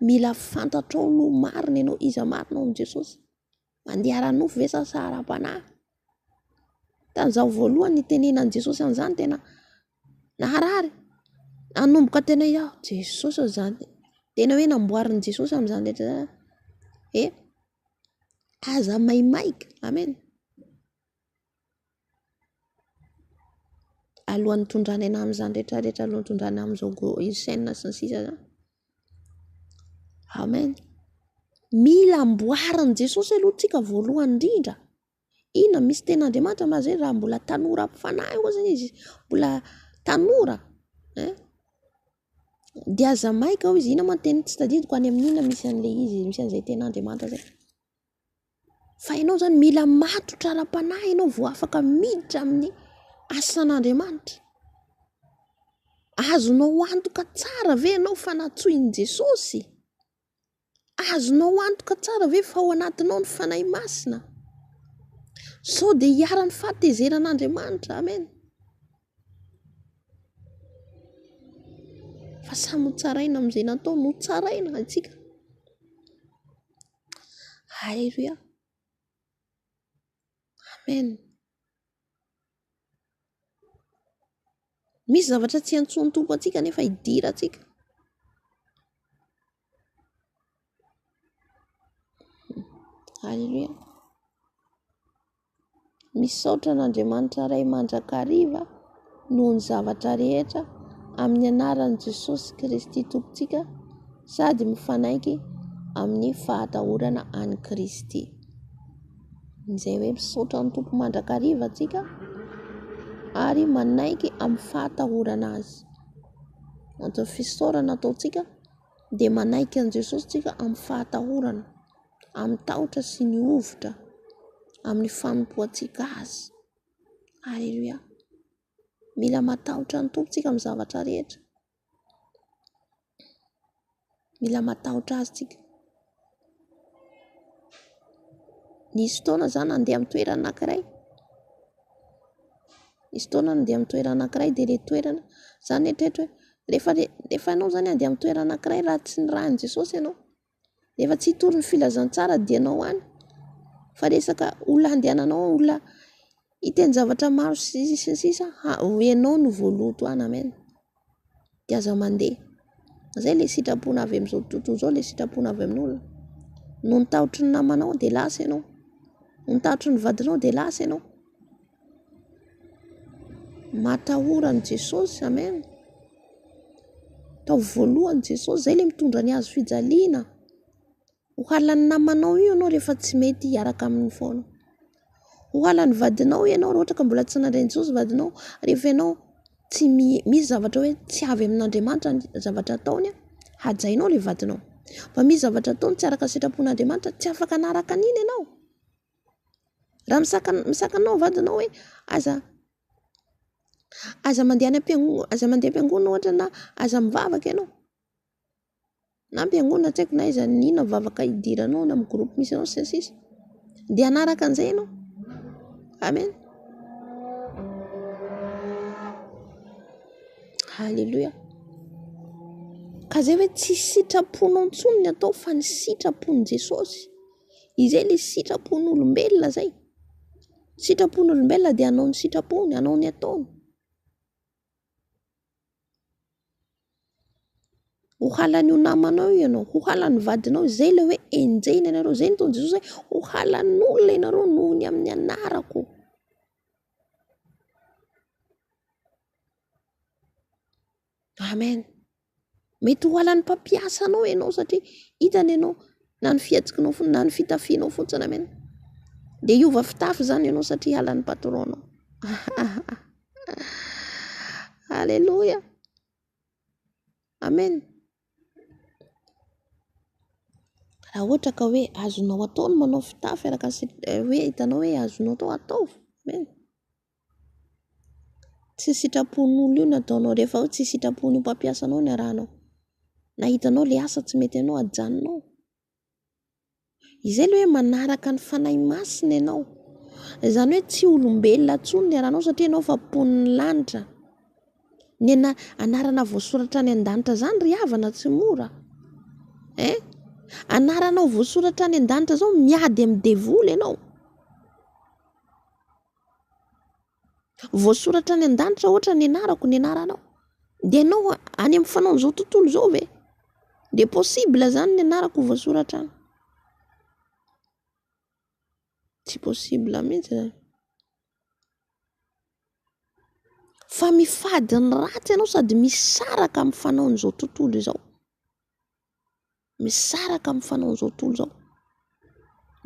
Mila fantatrao aloha marina ianao, iza marina ao amin'i Jesosy. Mandeha ara-nofo ve sa ara-panahy? Tamin'izaho voalohany nitenenan'i Jesosy an'izany tena naharary. Nanomboka tena hoe aho, Jesosy ô izany. Tena hoe namboarin'i Jesosy amin'izany rehetra izany. Eh, aza maimaika. Amen. Alohan'ny hitondrany anah amin'izany rehetra rehetra, alohan'ny hitondrany anah amin'izao chaîne sy ny sisa izany. Amen. Mila amboarin'i Jesosy aloha tsika voalohany indrindra. Inona misy tenin'Andriamanitra milaza hoe raha mbola tanora fanahy hozy izy, mbola tanora hein, dia aza maika hoy izy. Inona moa ny teny tsy tadidiko any amin'ny inona misy an'ilay izy, misy an'izay tenin'Andriamanitra izay. Fa ianao zany mila matotra ara-panahy ianao vao afaka miditra amin'ny asan'Andriamanitra. Azonao antoka tsara ve ianao fa nantsoin'i Jesosy? Azonao antoka tsara ve fa ao anatinao ny Fanahy Masina? Sao dia hiharan'ny fahatezeran'Andriamanitra. Amen. Fa samy ho tsaraina amin'izay natao no tsaraina antsika. Aleloia. Amen. Misy zavatra tsy antsoin'ny Tompo antsika nefa idirantsika. Aleloia. Misaotra an'Andriamanitra Ray mandrakariva noho ny zavatra rehetra amin'ny anaran'i Jesosy Kristy Tompontsika sady mifanaiky amin'ny fahatahorana an'i Kristy. Izay hoe misaotra ny Tompo mandrakariva antsika ary manaiky amin'ny fahatahorana Azy. Anton'ny fisaorana ataontsika dia manaiky an'i Jesosy tsika amin'ny fahatahorana, amin'ny tahotra sy ny hovitra, amin'ny fanompoantsika Azy. Aleloia. Mila matahotra ny Tompo tsika amin'ny zavatra rehetra. Mila matahotra azy tsika. Nisy fotoana za nandeha amin'ny toerana anankiray, nisy fotoana nandeha amin'ny toerana anankiray dia ilay toerana, za nieritreritra hoe rehefa rehefa ianao zany handeha amin'ny toerana anankiray raha tsy nirahin'i Jesosy ianao, rehefa tsy hitory ny filazantsara dia ianao any fa resaka olona handehananao, olona hiteny zavatra maro sy ny sisa, ianao no voaloto any, amen. Dia aza mandeha. Zay le sitrapona avy amin'izao tontolo izao, le sitrapona avy amin'olona. Noho ny tahotry ny namanao dia lasa ianao, noho ny tahotry ny vadinao dia lasa ianao. Matahora an'i Jesosy, amen. Ataovy voalohany Jesosy, zay le mitondra ny hazo fijaliana. Ho halan'ny namanao io ianao rehefa tsy mety hiaraka aminy foana. Ho halan'ny vadinao ianao raha ohatra ka mbola tsy nandray an'i Jesosy vadinao, rehefa ianao tsy misy zavatra hoe tsy avy amin'Andriamanitra ny zavatra ataony, hajainao ilay vadinao. Fa misy zavatra ataony tsy araka ny sitrapon'Andriamanitra, tsy afaka hanaraka an'iny ianao. Raha misakana misakana anao ny vadinao hoe aza aza mandeha any am-piangonana, aza mandeha am-piangonana ohatra na aza mivavaka ianao. Na am-piangonana tsy haiko na aiza n'inona vavaka idiranao na amin'ny groupe misy anao sy ny sisa. Dia hanaraka an'izay ianao. Amen. Alléluia. Ka zay hoe tsy sitraponao intsony ny atao fa ny sitrapon'i Jesosy. Izay le sitrapon'olombelona zay. Sitrapon'olombelona dia hanao ny sitrapony, hanao ny ataony. Ho halan'io namanao io ianao, ho halan'ny vadinao, izay ilay hoe enjehina ianareo, izay no nataon'i Jesosy hoe ho halan'olona ianareo noho ny amin'ny anarako. Amen. Mety ho halan'ny mpampiasa anao ianao satria hitany ianao na ny fihetsikinao fotsiny na ny fitafianao fotsiny, amen. Dia hiova fitafy izany ianao satria halan'ny patron-nao. Aleloia. Amen. Raha ohatra ka hoe azonao atao ny manao fitafy araka ny hoe hitanao hoe azonao atao, ataovy. Amen. Tsy sitrapon'olona io no ataonao, rehefa hoe tsy sitrapon'io mpampiasa anao ny arahanao, na hitanao le asa tsy mety anao, ajanonao. Izay ilay hoe manaraka ny Fanahy Masina ianao. Izany hoe tsy olombelona intsony ny arahanao satria ianao efa mponin'ny lanitra. Ny ana- anarana voasoratra any an-danitra izany ry havana tsy mora. Hein? Anaranao voasoratra any an-danitra izao miady amin'ny devoly ianao. Voasoratra any an-danitra ohatra ny anarako, ny anaranao. Dia ianao any amin'ny fanaon'izao tontolo izao ve? Dia possible zany ny anarako ho voasoratra any? Tsy possible mihitsy zany. Fa mifady ny ratsy ianao sady misaraka amin'ny fanaon'izao tontolo izao. Misaraka amin'ny fanaon'izao tontolo izao.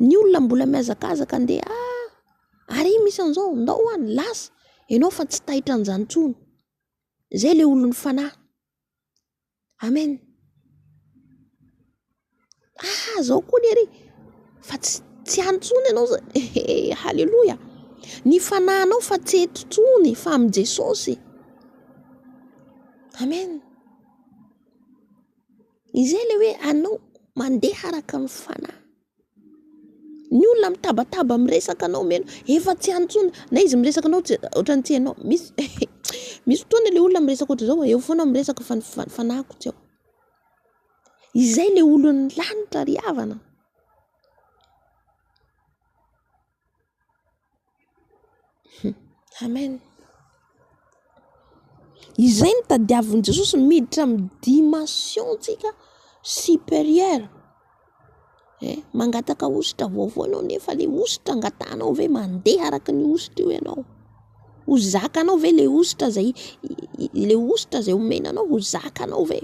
Ny olona mbola mihazakazaka andeha ah, ary misy an'izao, ndao any, lasa. Ianao fa tsy taitra an'izany intsony. Izay ilay olon'ny fanahy. Amen. Ah, zao koa ny ery. Fa tsy tsy any intsony ianao zany. Haleloia. Ny fanahinao fa tsy eto intsony fa amin'i Jesosy. Amen. Izay ilay hoe anao mandeha araka ny fanahy. Ny olona mitabataba miresaka anao mino efa tsy any intsony na izy miresaka anao tsy ohatran'ny tsy hainao misy misy fotoana ilay olona miresaka ohatr'izao eo foana miresaka fa ny fanahiko tsy ao. Izay ilay olon'ny lanitra ry havana. Amen. Izay no tadiavin'i Jesosy miditra amin'ny dimension tsika supérieur. Eh, mangataka hosotra vaovao ianao nefa le hosotra angatahanao ve mandeha araka ny hosotra io ianao? Ho zakanao ve le hosotra zay le hosotra zay omena anao ho zakanao ve?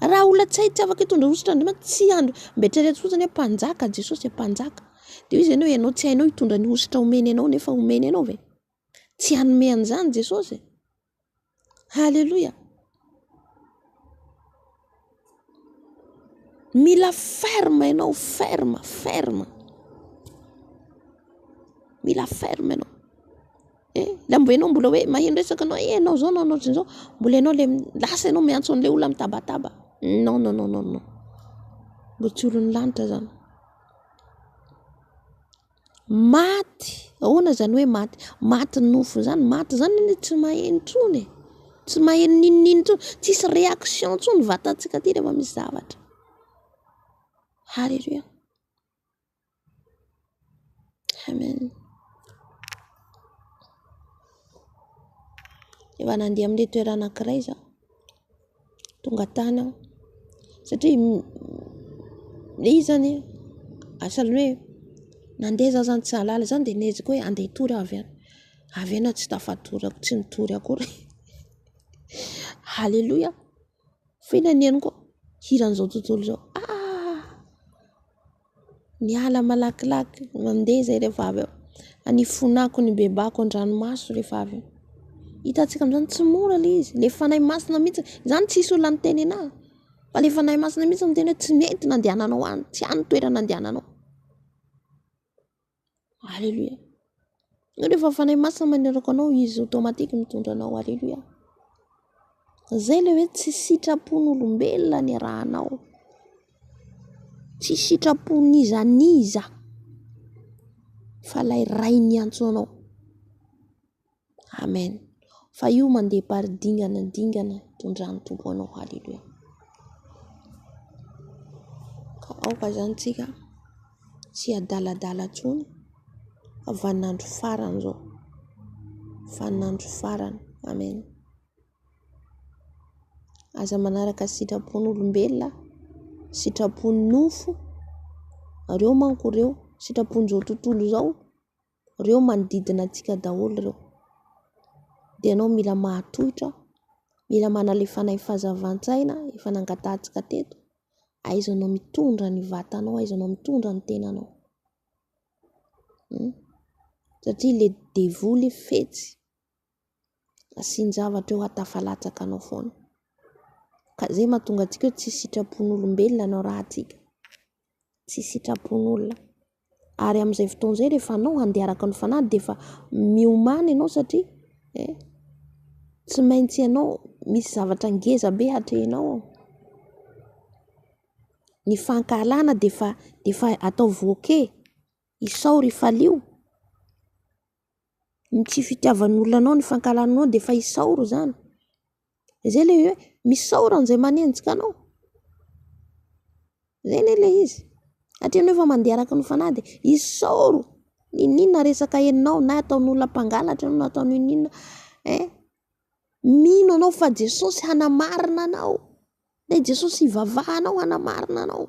Raha olona tsy hay tsy afaka hitondra hosotra Andriamanitra tsy andro mba eritrereto fotsiny hoe mpanjaka Jesosy e mpanjaka. Dia hoy izy ianao, ianao tsy hainao hitondra ny hosotra omeny anao nefa omeny anao ve? Tsy hanome an'izany Jesosy e. Haleloia. Mila ferme ianao, ferme, ferme. Mila ferme ianao. Eh, la mbo ianao mbola hoe maheno resaka anao, eh ianao zao nanao ohatran'izao, mbola ianao le lasa ianao miantso an'ilay olona mitabataba. Non, non, non, non, non. Mbo tsy olon'ny lanitra zany. Maty, ahoana izany hoe maty? Maty nofo izany, maty izany anie tsy maheno intsony e, tsy maheno n'inon'inona intsony, tsisy réaction intsony ny vatantsika aty rehefa misy zavatra. Haleloia. Amen. Efa nandeha amin'ilay toerana anankiray zaho. Tonga tany aho satria le izy zany asan'ny hoe nandeha za zany tsy hahalala zany de niezaka hoe andeha hitory aho avy any, avy eny aho tsy tafatory tsy nitory akory, haleloia, fa inona ny henoko hiran'izao tontolo izao, ah! Miala malakilaky mandeha zay rehefa avy eo. Nifonako nibebako an-dranomaso rehefa avy eo. Hitantsika amin'izany tsy mora le izy, le fanahy masina mihitsy, zany tsisy olona niteny anahy fa le fanahy masina mihitsy niteny hoe tsy mety nandehananao any, tsy any toerana andehananao. Aleloia. Rehefa Fanahy Masina maniraka anao, izy automatique mitondra anao. Aleloia. Zay le hoe tsy sitrapon'olombelona ny arahanao. Tsy sitrapon'iza n'iza fa ilay Ray niantso anao. Amen. Fa io mandeha par dingana dingana itondran'ny Tompo anao. Haleloia. Ka aoka zany tsika tsy adaladala intsony fa vaninandro farany zao. Vaninandro farany. Amen. Aza manaraka sitrapon'olombelona, sitrapon'ny nofo, reo manko reo, sitrapon'izao tontolo izao. Reo manodidina antsika daholo reo. Dia ianao mila mahatohitra, mila manana fanahy fahazavan-tsaina efa nangatahantsika teto, aiza anao mitondra ny vatanao, aiza anao mitondra ny tenanao. Satria le devoly fetsy, asian-javatra eo hahatafalatsaka anao foana. Ka zay mahatonga antsika hoe tsy sitrapon'olombelona no arahantsika. Tsy sitrapon'olona. Ary amin'izay fotoana izay rehefa anao handeha araka ny fanahy dia efa miomàna ianao satria eh, tsy maintsy ianao misy zavatra ngeza be hatrehinao ao. Ny fankahalana dia efa dia efa ataovy ok, isaory ifalio. Ny tsy fitiavan'olona anao, ny fankahalana anao dia efa isaory izany. Izay ilay hoe misaora an'izay manenjika anao. Izay anie ilay izy. Satria ianao efa mandeha araka ny fanahy dia isaoro n'inon'inona resaka henonao na ataon'olona mpangalatra anao na ataon'ny inon'inona eh. Mino anao fa Jesosy hanamarina anao. Ilay Jesosy hivavahanao hanamarina anao.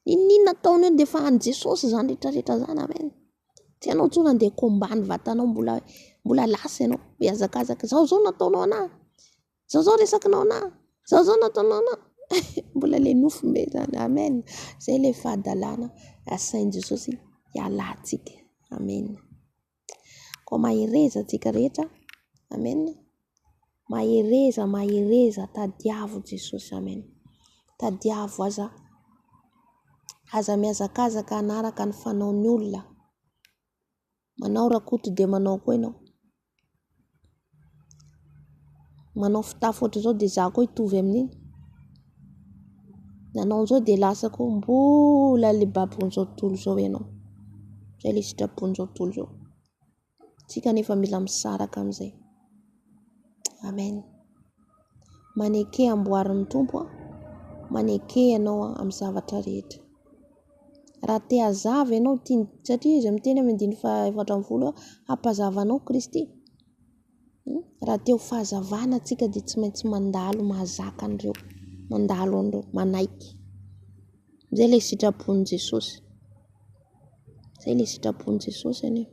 N'inon'inona ataonao eo dia efa an'i Jesosy izany rehetra rehetra izany. Amen. Tsy ianao intsony handeha combat ny vatanao mbola mbola lasa ianao mihazakazaka. Zao zao nataonao anah. Zao zao resakinao anah. Zao zao nataonao anah. Mbola le nofo be zany. Amen. Zay le fahadalana asain'i Jesosy hialantsika. Amen. Koa mahereza antsika rehetra. Amen. Mahereza, mahereza, tadiavo Jesosy. Amen. Tadiavo aza aza mihazakazaka hanaraka ny fanaon'ny olona. Manao Rakoto dia manao koa ianao. Manao fitafy ohatr'izao dia izaho koa hitovy amin'iny. Nanao an'izao dia lasa koa mbola le babon'izao tontolo izao ianao. Izay le sitrapon'izao tontolo izao. Tsika nefa mila misaraka amin'izay. Amen. Maneke amboarin'ny Tompo a. Maneke ianao amin'ny zavatra rehetra. Raha te hazava ianao tiany satria izy miteny amin'ny andininy faha-14 hampazava anao Kristy. Raha te ho fahazavana antsika dia tsy maintsy mandalo mahazaka an'ireo, mandalo an'ireo, manaiky. Izay ilay sitrapon'i Jesosy. Izay ilay sitrapon'i Jesosy anie.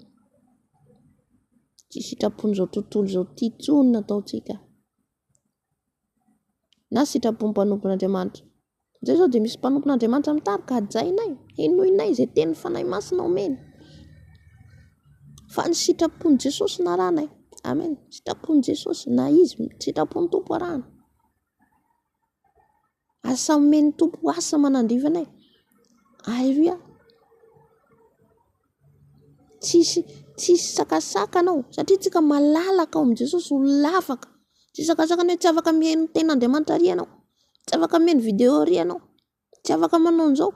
Tsy sitrapon'izao tontolo izao ity intsony no ataontsika. Na sitrapon'ny mpanompon'Andriamanitra. Izay izao dia misy mpanompon'Andriamanitra mitarika, hajainay, henoinay izay tenin'ny Fanahy Masina omeny. Fa ny sitrapon'i Jesosy no arahanay. Amen. Sitrapon'i Jesosy na izy, sitrapon'ny Tompo arahana. Asa omen'ny Tompo asa manandrify anay. Aleloia. Tsisy tsisy sakasakana ao satria tsika malalaka ao amin'i Jesosy, olona afaka. Tsisy sakasakana hoe tsy afaka mihaino ny tenin'Andriamanitra ary ianao, tsy afaka mihaino video ary ianao, tsy afaka manao an'izao.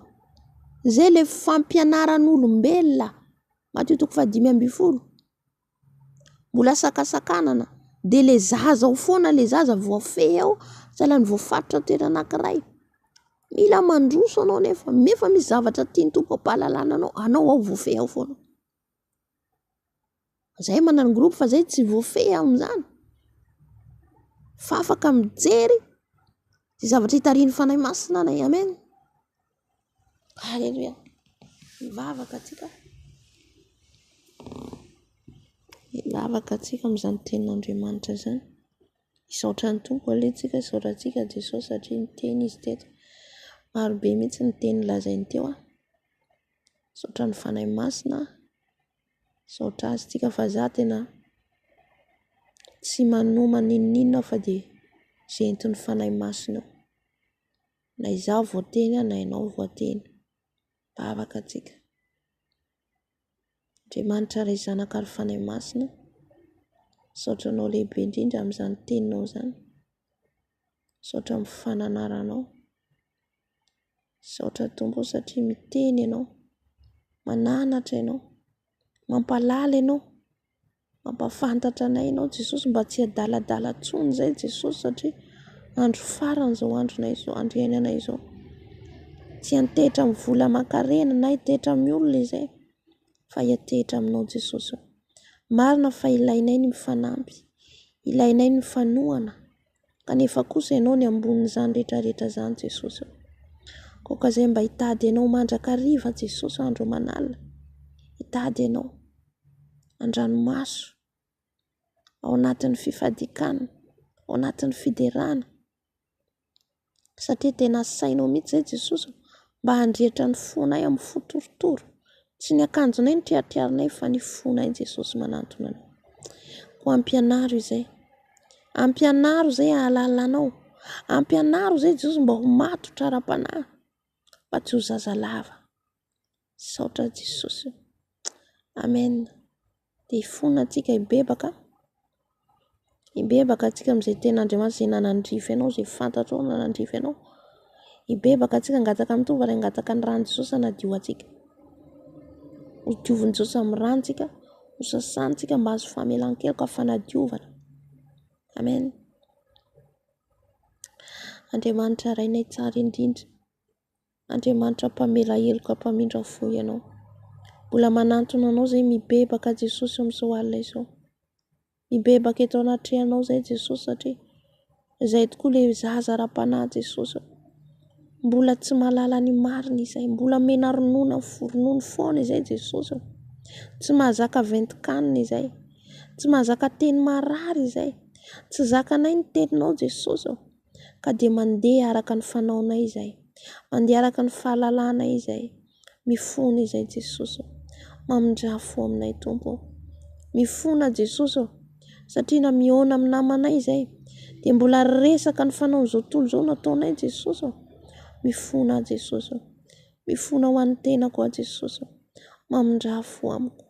Izay ilay fampianaran'olombelona. Matio toko fahadimy ambin'ny folo. Mbola sakasakanana dia ilay zaza ao foana ilay zaza voafehy ao, sahalan'ny voafaritra toerana anankiray. Mila mandroso anao nefa, nefa misy zavatra tian'ny Tompo hampahalalana anao, anao ao voafehy ao foana. Zahay manana groupe fa zay tsy voafehy amin'izany. Fa afaka mijery izay zavatra itarihin'ny Fanahy Masina anay. Amen. Alléluia. Mivavaka antsika. Mivavaka antsika amin'izany tenin'Andriamanitra izany. Hisaotra ny Tompo aloha isika, hisaotra antsika Jesosy satria niteny Izy teto. Maro be mihitsy ny teny lazainy teo. Misaotra ny Fanahy Masina. Misaotra Azy tsika fa za tena tsy manomana n'inon'inona aho fa dia izay entin'ny Fanahy Masina eo. Na izaho voateny na ianao voateny. Vavaka antsika. Andriamanitra Ray Zanaka ary Fanahy Masina, misaotra Anao lehibe indrindra amin'izany teninao izany. Misaotra amin'ny fananaranao. Misaotra Tompo satria miteny Ianao, mananatra Ianao, mampahalala Ianao. Mampahafantatra anay ianao Jesosy mba tsy hiadaladala intsony izay Jesosy satria andro farany izao andronay izao, andro iainanay izao. Tsy hiantehitra amin'ny vola aman-karena na hiantehitra amin'ny olona izay fa hiantehitra aminao Jesosy ô. Marina fa ilainay ny mifanampy, ilainay ny mifanohana kanefa kosa ianao ny ambonin'izany rehetra rehetra izany Jesosy ô. Aoka izay mba hitady anao mandrakariva Jesosy andro aman'alina, hitady anao. an-dranomaso, ao anatin'ny fifadian-kanina, ao anatin'ny fiderana, satria tena asainao mihitsy izay Jesosy mba handrehitra ny fonay amin'ny fo torotoro. Tsy ny akanjonay no triatriarinay fa ny fonay Jesosy manantona anao. Koa ampianaro izay. Ampianaro izay hahalala anao. Ampianaro izay Jesosy mba ho matotra ara-panahy fa tsy ho zazalava. Misaotra Jesosy. Amen. Dia hifona antsika hibebaka. Hibebaka antsika amin'izay tena Andriamanitra izay nanandrify anao, izay fantatrao nanandrify anao. Hibebaka antsika hangataka amin'ny Tompo ary hangataka ny ran'i Jesosy hanadio antsika. Ho diovin'i Jesosy amin'ny rany tsika, ho sasany tsika mba hahazo famelan-keloka, fanadiovana. Amen. Andriamanitra Rainay tsara indrindra. Andriamanitra mpamela heloka mpamindra fo ianao. Mbola manantona anao izay mibebaka Jesosy amin'izao alina izao. Mibebaka eto anatrehanao izay Jesosy satria Izay tokoa ilay zaza ara-panahy Jesosy ô. Mbola tsy mahalala ny marina izay, mbola mena ronono ronono foana izay Jesosy ô. Tsy mahazaka ventin-kanina izay, tsy mahazaka teny marary izay, tsy zakanay ny teninao Jesosy ô. Ka dia mandeha araka ny fanaonay izay, mandeha araka ny fahalalanay izay. Mifona izay Jesosy ô. Mamindrà fo aminay Tompo ô. Mifona Jesosy ô. Satria na mihaona amin'ny namanay izay dia mbola resaka ny fanaon'izao tontolo izao no ataonay Jesosy ô. Mifona Jesosy ô. Mifona ho an'ny tenako aho Jesosy ô. Mamindrà fo amiko.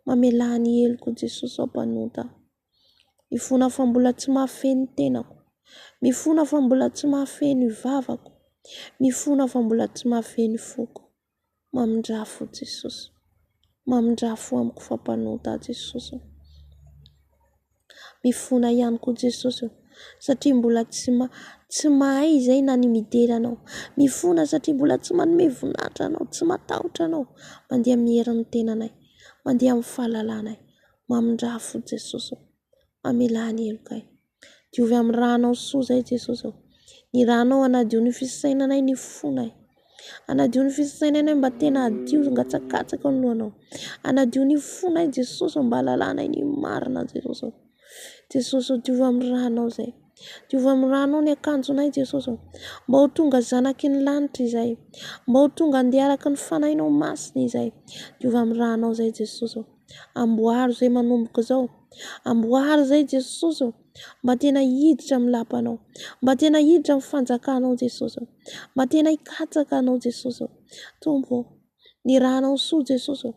Mamelà ny heloko Jesosy ô mpanota. Mifona fa mbola tsy mahafehy ny tenako. Mifona fa mbola tsy mahafehy ny vavako. Mifona fa mbola tsy mahafehy ny foko. Mamindrà fo Jesosy. Mamindrà fo amiko fa mpanota aho Jesosy. Mifona ihany koa Jesosy satria mbola tsy ma tsy mahay izay na ny midera anao. Mifona satria mbola tsy manome voninahitra anao, tsy matahotra anao. Mandeha amin'ny herin'ny tenanay, mandeha amin'ny fahalalanay. Mamindrà fo Jesosy ô. Mamelà ny helokay. Diovy amin'ny rànao soa izay Jesosy ô. Ny rànao hanadio ny fisainanay ny fonay. Hanadio ny fisainanay mba tena hadio ngatsakatsaka ny lohanao. Hanadio ny fonay Jesosy ô mba halalanay ny marina Jesosy ô. Jesosy ô diovy amin'ny rànao izay. Diovy amin'ny rànao ny akanjonay Jesosy ô. Mba ho tonga zanaky ny lanitra izay. Mba ho tonga andeha araka ny fanahinao masina izay. Diovy amin'ny rànao izay Jesosy ô. Amboaro izay manomboka izao. Amboaro izay Jesosy ô. Mba tena hiditra amin'ny lapanao. Mba tena hiditra amin'ny fanjakanao Jesosy ô. Mba tena hikatsaka anao Jesosy ô. Tompo ô, ny ranao soa Jesosy ô.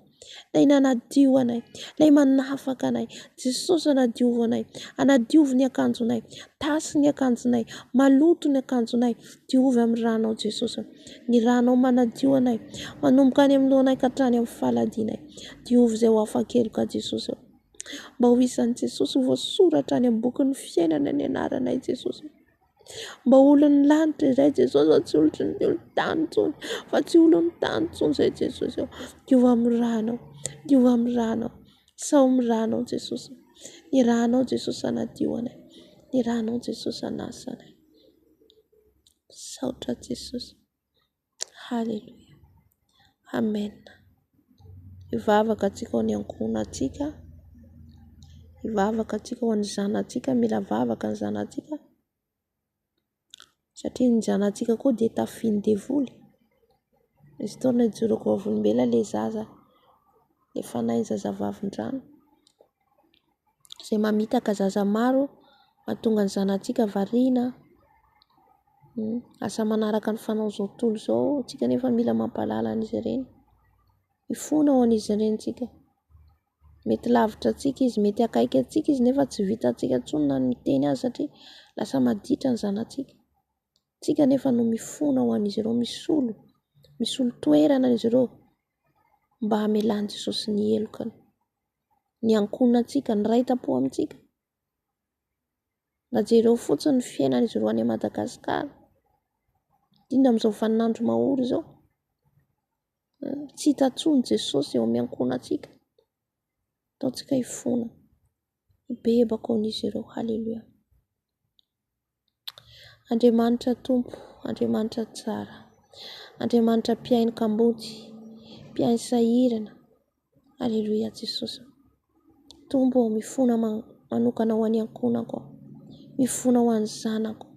Ilay nanadio anay, ilay manafaka anay. Jesosy anadiovo anay. Anadiovy ny akanjonay. Tasy ny akanjonay. Maloto ny akanjonay. Diovy amin'ny ranao Jesosy ô. Ny ranao manadio anay. Manomboka any amin'ny lohanay ka hatrany amin'ny faladianay. Diovy izay ho afa-keloka Jesosy ô. Mba ho isan'i Jesosy ho voasoratra any amin'ny bokin'ny fiainana ny anaranay Jesosy. Mba ho olon'ny lanitra izay Jesosy ô, tsy olotry ny olon-tany intsony, fa tsy olon'ny tany intsony izay Jesosy ô. Diovy amin'ny ranao, diovy amin'ny ranao, sao amin'ny ranao Jesosy. Ny ranao Jesosy hanadio anay, ny ranao Jesosy hanasa anay. Misaotra Jesosy. Haleloia. Amen. Hivavaka antsika ho an'ny ankohonantsika. Hivavaka antsika ho an'ny zanatsika. Mila vavaka ny zanatsika. Satria ny zanatsika koa dia tafihin'ny devoly. Misy fotoana ijoroako vavolombelona ilay zaza, ilay fanahy zazavavindrano. Izay mamitaka zaza maro, mahatonga ny zanatsika variana. Lasa manaraka ny fanaon'izao tontolo izao tsika nefa mila mampahalala an'izy ireny. Mifona ho an'izy ireny tsika. Mety lavitra antsika izy, mety akaiky antsika izy nefa tsy vitantsika intsony na ny miteny azy satria lasa maditra ny zanatsika. Tsika nefa no mifona ho an'izy ireo, misolo, misolo toerana an'izy ireo mba hamelan'i Jesosy ny helokany. Ny ankohonantsika, ny iray tampo amintsika. Mba jereo fotsiny ny fiainan'izy ireo any Madagasikara. Indrindra amin'izao vaninandro mahory izao. Tsy hita intsony Jesosy eo amin'ny ankohonantsika. Ataontsika hifona. Hibebaka ho an'izy ireo. Haleloia. Andriamanitra Tompo, Andriamanitra tsara, Andriamanitra mpihaino kamboty, mpihaino sahirana. Aleloia Jesosy. Tompo ô, mifona manokana ho an'ny ankohonako aho. Mifona ho an'ny zanako.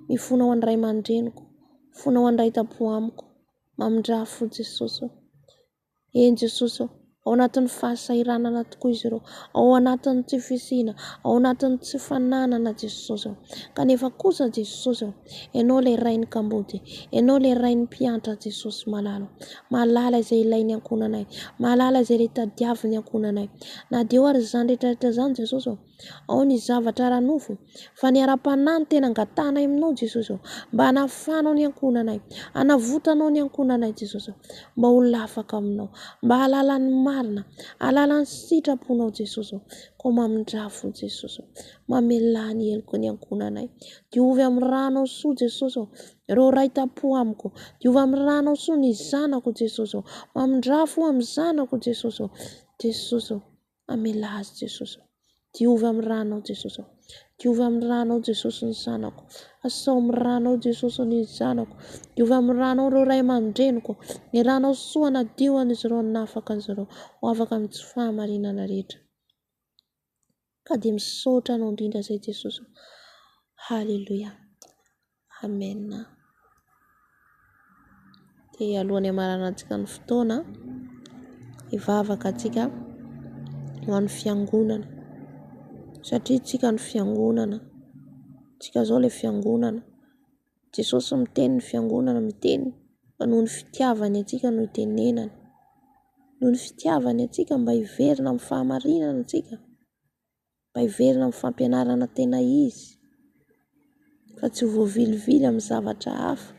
Mifona ho an'ny ray aman-dreniko. Mifona ho an'ny ray tampo amiko. Mamindrà fo Jesosy ô. Eny Jesosy ô, ao anatin'ny fahasahiranana tokoa izy ireo, ao anatin'ny tsy fisiana, ao anatin'ny tsy fananana Jesosy ô. Kanefa kosa Jesosy ô, Ianao ilay Rain'ny kamboty, Ianao ilay Rain'ny mpiantra Jesosy malala. Mahalala izay ilain'ny ankohonanay, mahalala izay ilay tadiavin'ny ankohonanay. Na dia eo ary izany rehetra rehetra izany Jesosy ô, Ao ny zavatra ara-nofo, fa ny ara-panahy no tena angatahanay aminao Jesosy ô, mba hanafahanao ny ankohonanay, hanavotanao ny ankohonanay Jesosy ô, mba ho lafaka aminao, mba hahalala ny marina, hahalala ny sitraponao Jesosy ô, koa mamindrà fo Jesosy ô, mamelà ny heloky ny ankohonanay, diovy amin'ny rànao soa Jesosy ô, ireo ray tam-po amiko, diovy amin'ny rànao soa ny zanako Jesosy ô, mamindrà fo amin'ny zanako Jesosy ô, Jesosy ô. Mamelà azy Jesosy ô. Diovy amin'ny rànao Jesosy ô. Diovy amin'ny ranao Jesosy ny zanako. Asao amin'ny ranao Jesosy ny zanako. Diovy amin'ny ranao ireo ray aman-dreniko. Ny ranao soa hanadio an'izy ireo hanafaka an'izy ireo ho afaka amin'ny tsy fahamarinana rehetra. Ka dia misaotra anao indrindra izay Jesosy ô. Haleloia. Amen. Dia alohan'ny hamaranantsika ny fotoana, hivavaka antsika ho an'ny fiangonana. Satria tsika ny fiangonana. Tsika izao ilay fiangonana. Jesosy miteny ny fiangonana miteny fa noho ny fitiavany antsika no itenenany. Noho ny fitiavany antsika mba hiverina amin'ny fahamarinana antsika, mba hiverina amin'ny fampianarana tena izy fa tsy ho voavilivily amin'ny zavatra hafa.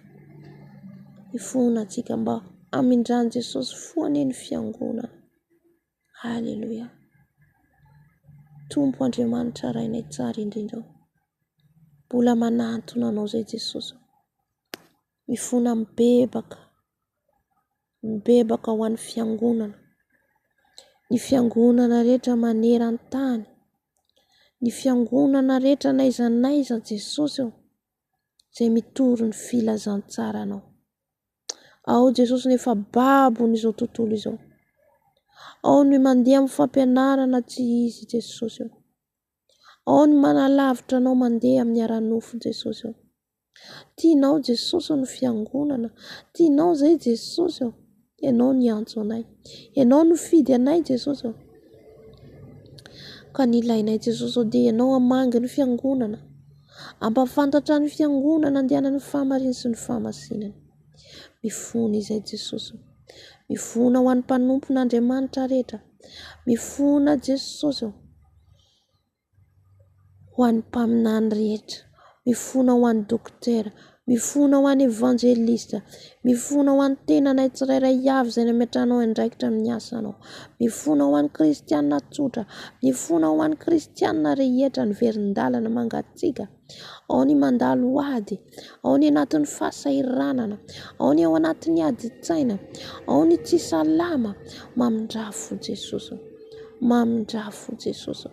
Hifona antsika mba hamindran'i Jesosy fo anie ny fiangonana. Aleloia. Tompo Andriamanitra Rainay tsara indrindra ô. Mbola manantona anao izay Jesosy ô. Mifona mibebaka. Mibebaka ho an'ny fiangonana. Ny fiangonana rehetra maneran-tany. Ny fiangonana rehetra n'aiza n'aiza Jesosy ô. Izay mitory ny filazantsaranao. Ao Jesosy no efa babon'izao tontolo izao. Ao ny mandeha amin'ny fampianarana tsy izy Jesosy ô. Ao ny manalavitra anao mandeha amin'ny ara-nofo Jesosy ô. Tianao Jesosy ô ny fiangonana. Tianao izay Jesosy ô. Ianao niantso anay. Ianao nifidy anay Jesosy ô. Ka ny ilainay Jesosy ô dia Ianao hamangy ny fiangonana. Hampahafantatra ny fiangonana andehanan'ny fahamarinana sy ny fahamasinana. Mifona izay Jesosy ô. Mifona ho an'ny mpanompon'Andriamanitra rehetra. Mifona Jesosy ô. Ho an'ny mpaminany rehetra, mifona ho an'ny dokotera, mifona ho an'ny evanjelista, mifona ho an'ny tenanay tsirairay avy izay nametrahanao andraikitra amin'ny asanao, mifona ho an'ny kristiana tsotra, mifona ho an'ny kristiana rehetra niverin-dalana mangatsiaka, ao ny mandalo ady, ao ny anatin'ny fahasahiranana, ao ny ao anatin'ny adin-tsaina, ao ny tsy salama, mamindrà fo Jesosy. Mamindrà fo Jesosy ô.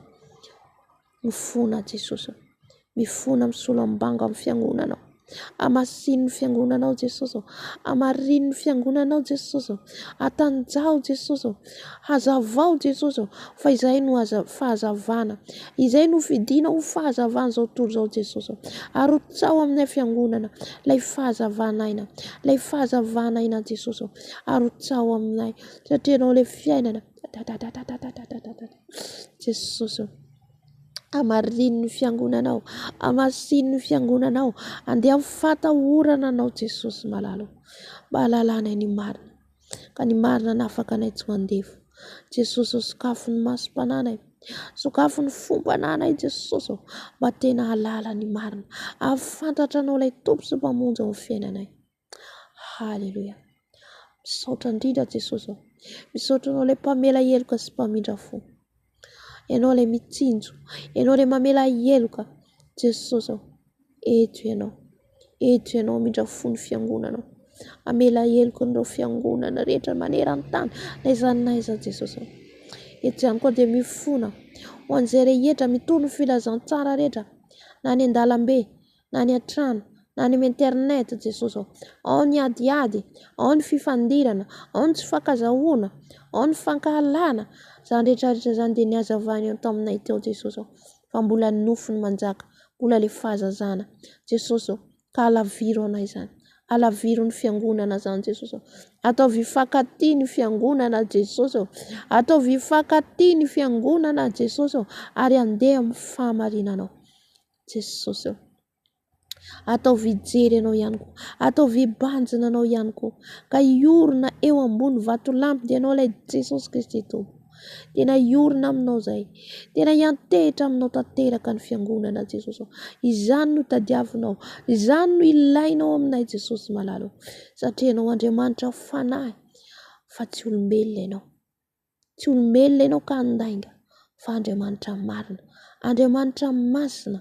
Mifona Jesosy ô. Mifona misolo ambanga amin'ny fiangonanao. Hamasino ny fiangonanao Jesosy ô. Hamarino ny fiangonanao Jesosy ô. Atanjaho Jesosy ô. Hazavao Jesosy ô. Fa izay no aza fahazavana. Izay no fidina ho fahazavan'izao tontolo izao Jesosy ô. Arotsaho aminay fiangonana ilay fahazavana aina. Ilay fahazavana aina Jesosy ô. Arotsaho aminay satria ianao ilay fiainana. Jesosy ô. Hamarino ny fiangonanao, hamasino ny fiangonanao, andeha amin'ny fahatahorana anao Jesosy malala ô. Mba hahalalanay ny marina, ka ny marina hanafaka anay tsy ho andevo. Jesosy ô, sokafy ny masom-pananay, sokafy ny fom-pananay Jesosy ô, mba tena hahalala ny marina, hahafantatra anao ilay Tompo sy Mpamonjy ao amin'ny fiainanay. Haleloia. Misaotra indrindra Jesosy ô. Misaotra anao ilay mpamela heloka sy mpamindra fo. Ianao ilay mitsinjo, ianao ilay mamela heloka. Jesosy ô, eto ianao. Eto ianao hamindra fo ny fiangonanao. Hamela heloka an'ireo fiangonana rehetra maneran-tany, na aiza na aiza Jesosy ô. Eto ihany koa dia mifona ho an'izay rehetra mitory ny filazantsara rehetra na any an-dalambe na any an-trano, na any amin'ny internet Jesosy ô. Ao ny adiady, ao ny fifandirana, ao ny tsy fankazahoana, ao ny fankahalana. Izany rehetra rehetra izany dia nihazavainao eo taminay teo Jesosy ô. Fa mbola ny nofo no manjaka, mbola ilay fahazazana. Jesosy ô, ka alaviro anay izany. Alaviro ny fiangonana izany Jesosy ô. Ataovy hifankatia ny fiangonana Jesosy ô. Ataovy hifankatia ny fiangonana Jesosy ô. Ary andeha amin'ny fahamarinanao. Jesosy ô. Ataovy hijery anao ihany koa. Ataovy hibanjina anao ihany koa. Ka hiorina eo ambony vatolampy dia ianao ilay Jesosy Kristy Tompo. Tena hiorina aminao izay. Tena hiantehitra aminao tanteraka ny fiangonana Jesosy ô. Izany no tadiavinao. Izany no ilainao aminay Jesosy malala ô. Satria ianao Andriamanitra fanahy fa tsy olombelona ianao. Tsy olombelona ianao ka handainga fa Andriamanitra marina, Andriamanitra masina.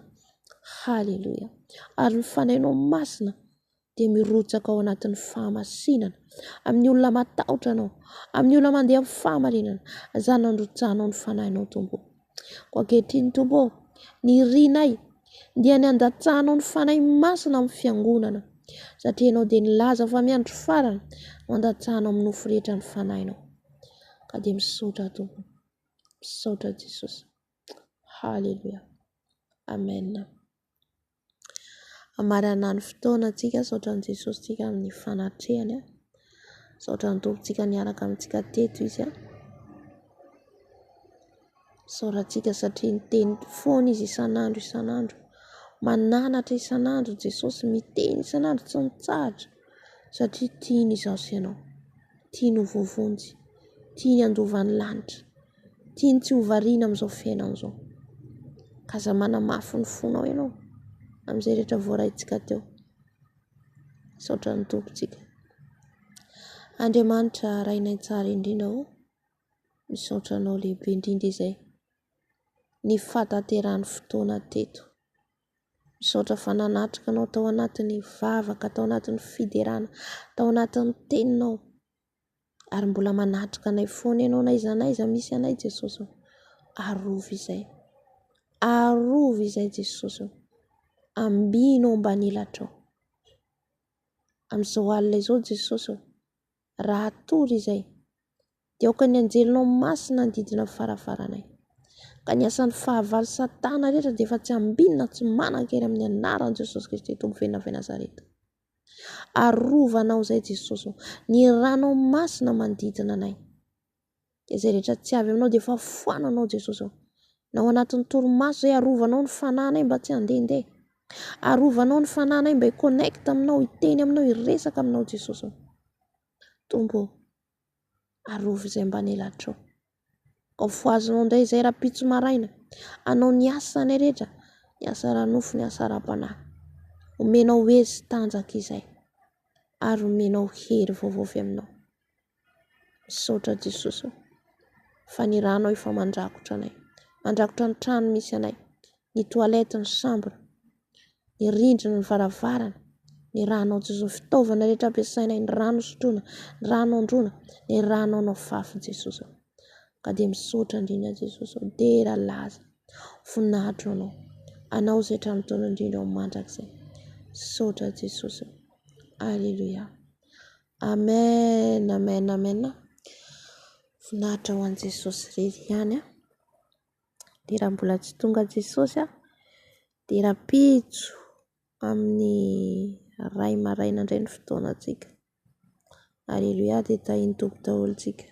Haleloia. Ary ny fanahinao masina dia mirotsaka ao anatin'ny fahamasinana amin'ny olona matahotra anao, amin'ny olona mandeha amin'ny fahamarinana. Izany nandrotsahanao ny fanahinao Tompo. Koa ankehitriny Tompo ô, Ny irinay dia ny handatsahanao ny Fanahy Masina amin'ny Fiangonana, satria Ianao dia nilaza fa miandry farany no handatsahanao amin'ny nofo rehetra ny Fanahinao. Ka dia misaotra Tompo. Misaotra Jesosy. Haleloia. Amen. Hamarana ny fotoana antsika, saotra an'i Jesosy tsika amin'ny fanatrehany. Saotra ny Tompontsika niaraka amintsika teto izy. Saorantsika satria niteny foana izy isan'andro isan'andro. Mananatra isan'andro Jesosy, miteny isan'andro tsy mitsahatra satria tiany izaho sy ianao. Tiany ho voavonjy, tiany handova ny lanitra. Tiany tsy ho variana amin'izao fiainana izao. Ka aza manamafy ny fonao ianao amin'izay rehetra voaraintsika teo. Misaotra ny Tompontsika. Andriamanitra Rainay tsara indrindra ô, misaotra Anao lehibe indrindra izay ny fahatanterahan'ny fotoana teto. Misaotra fa nanatrika Anao tao anatin'ny vavaka, tao anatin'ny fiderana, tao anatin'ny teninao. Ary mbola manatrika anay foana ianao na aiza na aiza misy anay Jesosy ô. Arovy izay. Arovy izay Jesosy ô. Ambino ambany elatrao. Amin'izao alina izao Jesosy ô, raha hatory izay, dia aoka ny anjelinao masina hanodidina ny faravaranay. Ka ny asan'ny fahavalo satana rehetra dia efa tsy ambinina tsy manan-kery amin'ny anaran'i Jesosy Kristy Tompo velona avy Nazareta. Arovanao izay Jesosy ô. Ny ranao masina manodidina anay. Izay rehetra tsy avy aminao dia efa foananao Jesosy ô. Na ao anatin'ny torimaso izay arovanao ny fanahinay mba tsy handehandeha. Arovanao ny fanahinay mba hi-connect aminao, hiteny aminao, hiresaka aminao Jesosy ô. Tompo ô, arovy izay mba nelatrao. Ka ho fohazinao indray izay rahampitso maraina. Hanao ny asanay rehetra, ny asa ara-nofo, ny asa ara-panahy. Omenao hery sy tanjaka izay, ary omenao hery vaovao avy aminao. Misaotra Jesosy ô, fa ny ranao efa mandrakotra anay. Mandrakotra ny trano misy anay, ny toilette, ny chambre. ny rindrina, ny varavarana, ny ranao Jesosy, ny fitaovana rehetra ampiasainay, ny rano sotroina, ny rano androana, ny ranao no afafy Jesosy ô. Ka dia misaotra indrindra Jesosy ô, dera laza, voninahitro Anao, Anao izay hatramin'ny taona indrindra ho mandrakizay. Misaotra Jesosy ô. Alléluia. Amen, amen, amen. Voninahitra ho an'i Jesosy irery ihany. Dia raha mbola tsy tonga Jesosy dia rahampitso amin'ny iray maraina indray ny fotoanantsika. Aleloia dia tahin'ny Tompo daholo tsika.